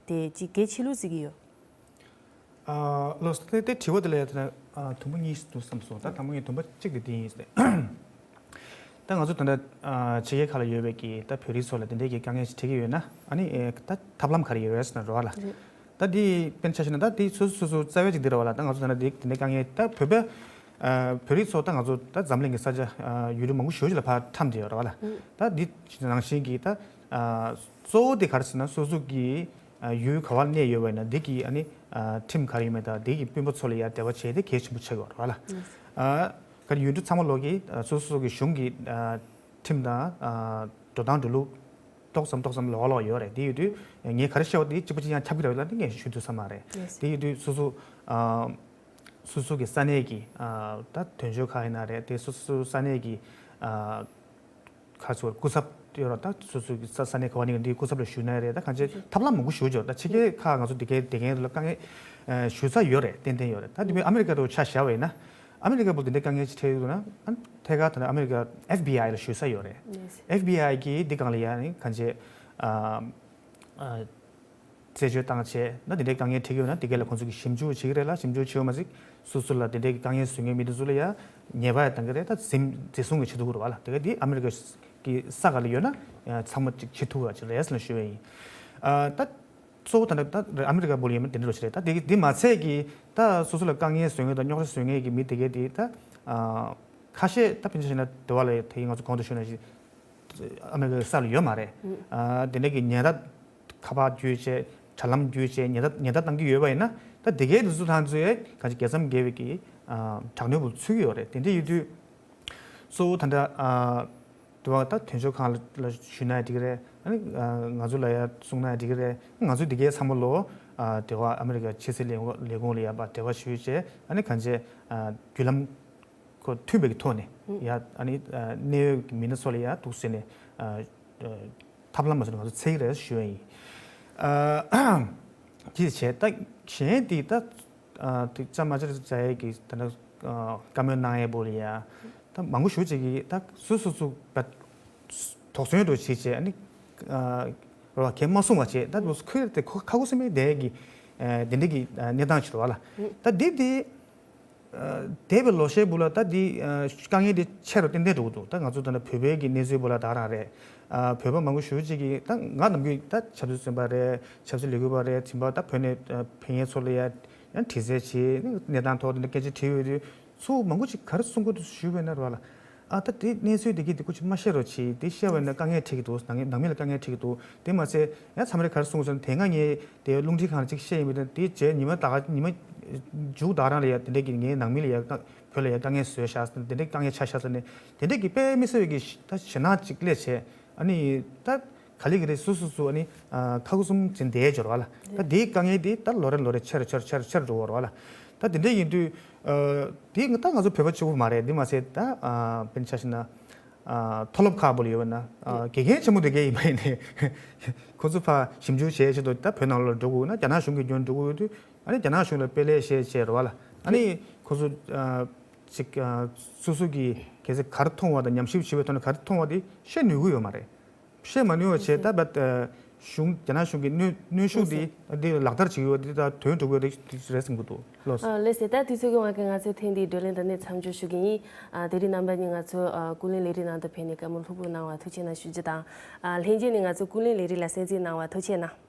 དེ་ཅིག་གལ་ཆེ་ལུགས་བརྩི་གི་ཡོད། ཨ་ལགས་སོ། དེ་དེ་དྲི་བ་དེ་ལ་ཡ་དེ་ན་ཨ་དུམ་བུ་གཉིས་འདུག་བསམ་སོང་། ད་དང་པོ་ངས་དུམ་བུ་གཅིག་དེ་འདི་ཡིན་ཟེར། ད་ང་ཚོ་ད་ལྟ་ཨ་ཕྱི་རྒྱལ་ཁག་ལ་ཡོད་པའི་གི་ད་བོད་རིགས་ཚོ་ལ་དེ་འདྲའི་གི་དཀའ་ངལ་ཞིག་འཕྲད་ཀྱི་ཡོད་ན་ཨ་ནི་ཨེ་ད་ཐབས་ལམ་ག་རེ་ཡོད་རེད་ཟེར་ན་རེད་བ་ལ། རེད། ད་འདི་དཔེར་ན་ཆ་བཞག་ན་ད་འདི་སོ་སོ་སོ་སོ་རྩ་བའི་ཅིག་འདི་རེད་བ་ལ། ད་ང་ཚོ་ད་ལྟ་འདི་དེ་འདྲའི་དཀའ་ངལ་ད་བོད་པའི་ཨ་བོད་རིགས་ཚོ་ད་ང་ཚོ་ད་འཛམ་གླིང་གི་ས་ཆ་ཨ་ཡུལ་གྲུ་མང་པོ་ཞེ་པོ་ཅིག་ལ་ཕར་འཁྲམས་བསྡད་ཡོད་རེད་བ་ལ། ད་འདི་ནང་བཞིན་གྱི་ད་ཨ་གཙོ་བོ་དེ་ག་རེ་ཟེར་ན་སོ་སོ་གི་ཨ་ཡུལ་ག་བར་གནས་ཡོད་པ་ཡིན་ན་འདི་གི་ཨ་ནི་ཨ་ཁྲིམས་ག་རེ་ཡོད་མེད་དང་འདི་གི་དཔོན་པོ་ཚོ་ལ་ཡ་འབྲེལ་བ་བྱས་ཏེ་གལ་ཆེན་པོ་ཆགས་ཡོད་རེད་བ་ལ། ཨ་ག་རེ་ཡུལ་གྲུ་ཚང་མ་ལོག་གི་ཨ་སོ་སོ་སོ་གི་གཞུང་གི་ཨ་ཁྲིམས་དང་ཨ་འགྲོ་སྟངས་འགྲོ་ལུགས་ཏོག་ཙམ་ཏོག་ཙམ་ལོགས་ལོགས་ཡོད་རེད། དེ་ཡོད་དུས་ངས་ག་རེ་བཤད་པ་དེ་གཅིག་པ་གཅིག་རྐྱང་ཁྱབ་ཀྱི་རེད་པ་ལ་དེ་ངས་ཞུ་ཐུབ་ས་མ་རེད། ཡེས། དེ་ཡོད་དུས་སོ་སོ་ཨ་སོ་སོ་གི་ས་གནས་ཀྱི་ཨ་ད་དོན་གཅོད་ཁག་ཡིན་ན་རེད། དེ་སོ་སོ་ས་གནས་ཀྱི་ཨ་ཁ་ཚོར་སྐུ་ཚབ་ཡོད་རེད། ད་སོ་སོ་གི་ས་ས་གནས་ག་བ་ནས་འདི་སྐུ་ཚབ་ལ་ཞུས་ན་རེད། ད་གང་ཅི་ཐབས་ལམ་མང་པོ་ཞུ་ཆོག་ད་ཕྱི་རྒྱལ་ཁག་ང་ཚོ་འདི་གའི་དེ་གའི་ལ་དཀའ་ངལ་ཨ་ཞུ་ས་ཡོད་རེད། ཏན་ཏན་ཡོད་རེད། ད་འདི་པའི་ཨ་མི་རི་ཀ་དུ་ཆ་བཞག་པ་ཡིན་ན། ཨ་མི་རི་ཀ་བོ་དེ་འདྲའི་དཀའ་ངལ་ཅིག་འཕྲད་ཡོད་ན། ཨ་ཐད་ཀར་ད་ནི་ཨ་མི་རི་ཀ་ཨེཕ་བི་ཨའི་ལ་ཞུ་ས་ཡོད་རེད། ཨེཕ་བི་ཨའི་གིས་འདི་སྒང་ལ་ཡ་ནི་གང་བྱེད། ཨ་ཨ་རྩད་གཅོད་བཏང་བྱས་ན། དེ་འདྲའི་དཀའ་ངལ་འཕྲད་ཀྱི་ཡོད་ན་དེ་ག་ལ་ཁོང་ཚོ་གིས་ཞིབ་འཇུག་བྱེད་ཀྱི་རེད་ལ། ཞིབ་འཇུག་བྱེད་པ་མ་ཟད་སོ་སོ་ལ་དེ་འདྲའི་དཀའ་ངལ་བཟོ་མཁན་མི་དེ་ཚོ་ལ་ཡ་ཉེས་པ་ཡང་གཏང་གི་རེད། ད་འཛིན་འཛིན་བཟུང་གི་བྱེད་ཐུབ་ཀྱི་རེད་བ་ལ། དེ་ག་དེ་ཨ་མི་རི་ཀ་གི་ས་ག་ལ་ཡོད་ན་ཚང་མ་ཅིག་བྱེད་ཐུབ་པ་ཅིག་རེད་ཟེར་ནས་ཞུ་བ་ཡིན། ཨ་ད་གཙོ་བོ་ད་ལྟ་ད་ཨ་མི་རི་ཀ་བོ་ལ་ཡིན་ན་དེ་འདྲ་རེད། ད་དེ་དེ་མ་ཚད་ཀྱི་ད་སོ་སོ་ལ་དཀའ་ངལ་བཟོ་མཁན་དང་རྙོག་དྲ་བཟོ་མཁན་གྱི་མི་དེ་གས་དེ་ད་ཨ་ཁ་ཤས་ད་ཕན་ཆད་བྱས་ན་དེ་བ་ལ་དེ་ང་ཚོ་གོང་དུ་ཞུས་ནང་བཞིན་ཨ་མི་རི་ཀའི་ས་ལ་ཡོད་མ་རེད། ཨ་དེ་འདྲ་གི་ཉེས་དག་ཁ་པར་བརྒྱུད་བྱས། དྲ་ལམ་བརྒྱུད་བྱས་ཉེས་དག་ཉེས་དག་བཏང་གི་ཡོད་པ་ཡིན་ན། ད་དེ་གའི་དུས་ཚོད་ཐང་ཚོའི་གང་ཅི་རྒྱལ་མཚམས་བརྒལ་བའི་གི་ཨ་དྲག་གནོན་པོ་ཚུད་ཀྱི་ཡོད་རེད། དེ་འདྲ་ཡོད་དུས་གཙོ་བོ་ད་ལྟ་ཨ་དུ་བ་ད་དོན་གཅོད་ཁང་ལ་ཞུས་ན་ཡང་འགྲིག་གི་རེད། ཨ་ནི་ཨ་ང་ཚོ་ལ་ཡང་གསུངས་ན་ཡང་འགྲིག་གི་རེད། ང་ཚོས་དེ་གའི་ཚང་མ་ལོ་ཨ་དེ་བ་ཨ་མི་རི་ཀ་ཕྱི་སྲིད་ལས་ཁུངས་ལས་ཁུངས་ལ་ཡང་པ་འབྲེལ་བ་ཞུས་བྱས། ཨ་ནི་གང་ཅི་ཨ་བརྒྱུད་ལམ་ཁོ་མཐུན་པའི་ཐོག་ནས་ཡ་ཨ་ནི་ཨ་གནད་ཡོད་མི་སྣ་ཚོ་ལ་ཡ་འདུག་ཟེར་ནས་ཨ་ཨ་ཐབས་ལམ་མ་བཟོས་ནས་ང་ཚོ་འཚོལ་གྱི་རེད་ཞུ་ཡ་ཡིན། ཨ་དེ་བྱས་ད་གཞན་དེ་ད་ཨ་དེ་ཅ་མ་ཅ་རེ་ཟ་ཡས་ཀྱི་ད་ནི་ཨ་བཀའ་མོལ་གནང་ཡས་པོ་ལ་ཡ་ད་མང་པོ་ཞེ་ཅིག་གིས་ད་སོ་སོ་སོ་དོགས་ཟོན་འགྲོ་བྱེད་བྱས། ཨ་ནི་ཨ་རོ་གས་མ་གསུང་བ་བྱས། ད་ཁོ་ཁོས་དེ་ཁོ་ཁ་ཁུ་སིམ་མེར་བསྡད་ཀྱི་ཨ་དེ་འདྲ་གི་ཨ་གནས་སྟངས་ཤིག་རེད་བ་ལ། ད་དེ་དེ། འདས་པའི་ལོ་ཤས་བུ་ལ་ད་འདི་དཀའ་ངལ་འདི་ཆེ་རུ་ཏན་ཏན་འགྲོ་གི་འདུག་ད་ང་ཚོ་ད་ལྟ་བོད་པའི་གི་གནས་ཚུལ་བུ་ལ་ད་རང་རེད། བོད་པ་མང་པོ་ཞེ་ཅིག་གིས་ད་ང་ནམ་རྒྱུན་ད་ཆབ་སྲིད་བཙོན་པ་རེད། ཆབ་སྲིད་ལས་འགུལ་བ་རེད། དེ་འབའ་ད་བོད་ནས་ཕེབས་མཁན་ཚོ་ལ་ཡ་ཡང་དྲི་རྩད་བྱེད། གནས་སྟངས་ཐོག་ཏུ་སྐད་ཆ་དྲིས་ཡོད་དུས་ཚོ་མང་པོ་ཅིག་ག་རེ་གསུང་གི་འདུག་ཞུས་པ་ཡིན་ན་རེད་བ་ལ། ཨ་ད་དེ་གནས་ཚུལ་དེ་གི་དེ་ཁོ་ཅིག་མ་བཤད་རོགས་བྱེད། དེ་བཤད་པ་ཡིན་ན་དཀའ་ངལ་འཕྲད་ཀྱི་འདུག་ནང་ནང་མི་ལ་དཀའ་ངལ་འཕྲད་ཀྱི་འདུག་དེ་མ་ཚད་ཡང་མཚམས་རེ་ག་རེ་གསུངས་སོང་། དེ་སྔ་ངས་དེ་རླུང་འཕྲིན་ཁང་ལ་ཅིག་བཤད་ཡིན་པ་དང་། དེ་རྗེས་ཉི་མ་ད་ག་ཉི་མ་མཇུག་ད་རང་ལ་ཡ་དེ་འདྲ་གི་ངའི་ནང་མི་ལ་ཡ་བོད་ལ་ཡ་དཀའ་ངལ་བཟོས་ཤག་དེ་འདྲ་དཀའ་ངལ་ཆགས་ཤག་ཟེར་ནས་དེ་འདྲ་གི་དཔེ་མི་སྲིད་པའི་གི་ད་ཞེད་སྣང་ཅིག་སླེབས་བྱས། ཨ་ནི་ད་ག་ལེ་ག་ལེ་སོ་སོ་སོ་ཨ་ནི་ཨ་ཁ་ཁུ་སིམ་ཅིག་བསྡད་འབྱོར་བ་ལ། ད་དེའི་དཀའ་ངལ་དེ་ད་ལོ་རེ་ལོ་རེ་ཆེ་རུ་ཆེ་རུ་ཆེ་རུ་ཆེ་རུ་འགྲོ་བ་རེད་བ་ལ། ད་དེ་འདྲ་ཡིན་དུས་ཨ་དེ་ད་ང་ཚོ་བོད་པ་གཅིག་པུ་མ་རེད། དེ་མ་ཟད་ད་ཨ་དཔེར་ན་ཆ་བཞག་ན་ཨ་མཐོ་སློབ་ཁག་པོ་ལ་ཡོད་ན་ཨ་དགེ་རྒན་ཆེན་མོ་དེ་གས་ཡིན་པ་ཡིན་ནའི་ཁོ་ཚོ་ཕར་ཞིབ་འཇུག་བྱས་ཆེད་དུ་ད་བོད་ནང་ལོགས་ལ་འགྲོ་དགོས་ན། རྒྱ་ནག་གཞུང་གི་རྒྱུན་འགྲོ་དགོས་ཡོད་དུས། ཨ་ནི་རྒྱ་ནག་གཞུང་ལ་དཔེ་ལས་བཤད་བྱས་རེད་བ་ལ། ཨ་ནི་ཁོ་ཚོ་ཨ་ཅིག་ཨ་སོ་སོ་གིས་གལ་སྲིད་ག་རེ་མཐོང་བ་དང་ཉམས་ཞིབ་བྱས་པའི་ཐོག་ནས་ག་རེ་མཐོང་བ་དེ་བཤད་ནུས་ཀྱི་ཡོད་མ་རེད། བཤད་མ་ནུས་པ་བྱས་ད་བད་ཨ་གཞུང་རྒྱ་ནག་གཞུང་གི་གནོན་གནོན་ཤུགས་དེ་དེ་ལག་བསྟར་བྱེད་ཀྱི་ཡོད་དེ་ད་དོན་འགྲུབ་ཀྱི་རེད་རེད་བསམ་གྱི་འདུག་ལགས་སོ། ཨ་ལགས་སོ། ད་དུས་ཚོད་ཀྱི་དབང་གིས་ང་ཚོས་ཐེངས་འདིའི་བགྲོ་གླེང་འདི་ནས་མཚམས་འཇོག་ཞུ་གི་ཡིན། ཨ་དེ་རིང་རྣམ་པ་གཉིས་ང་ཚོ་ཨ་སྐུ་ལས་ལས་རིམ་ནང་དུ་ཕེབས་ནས་བཀའ་མོལ་ལྷུག་པོ་གནང་བ་ཐུགས་རྗེ་གནང་ཞུ་རྒྱུ་དང་། ཨ་ལྷན་རྒྱས་ནས་ང་ཚོ་སྐུ་ལས་ལས་རིམ་ལ་གསན་གཟིགས་གནང་བ་ཐུགས་རྗེ་གནང་།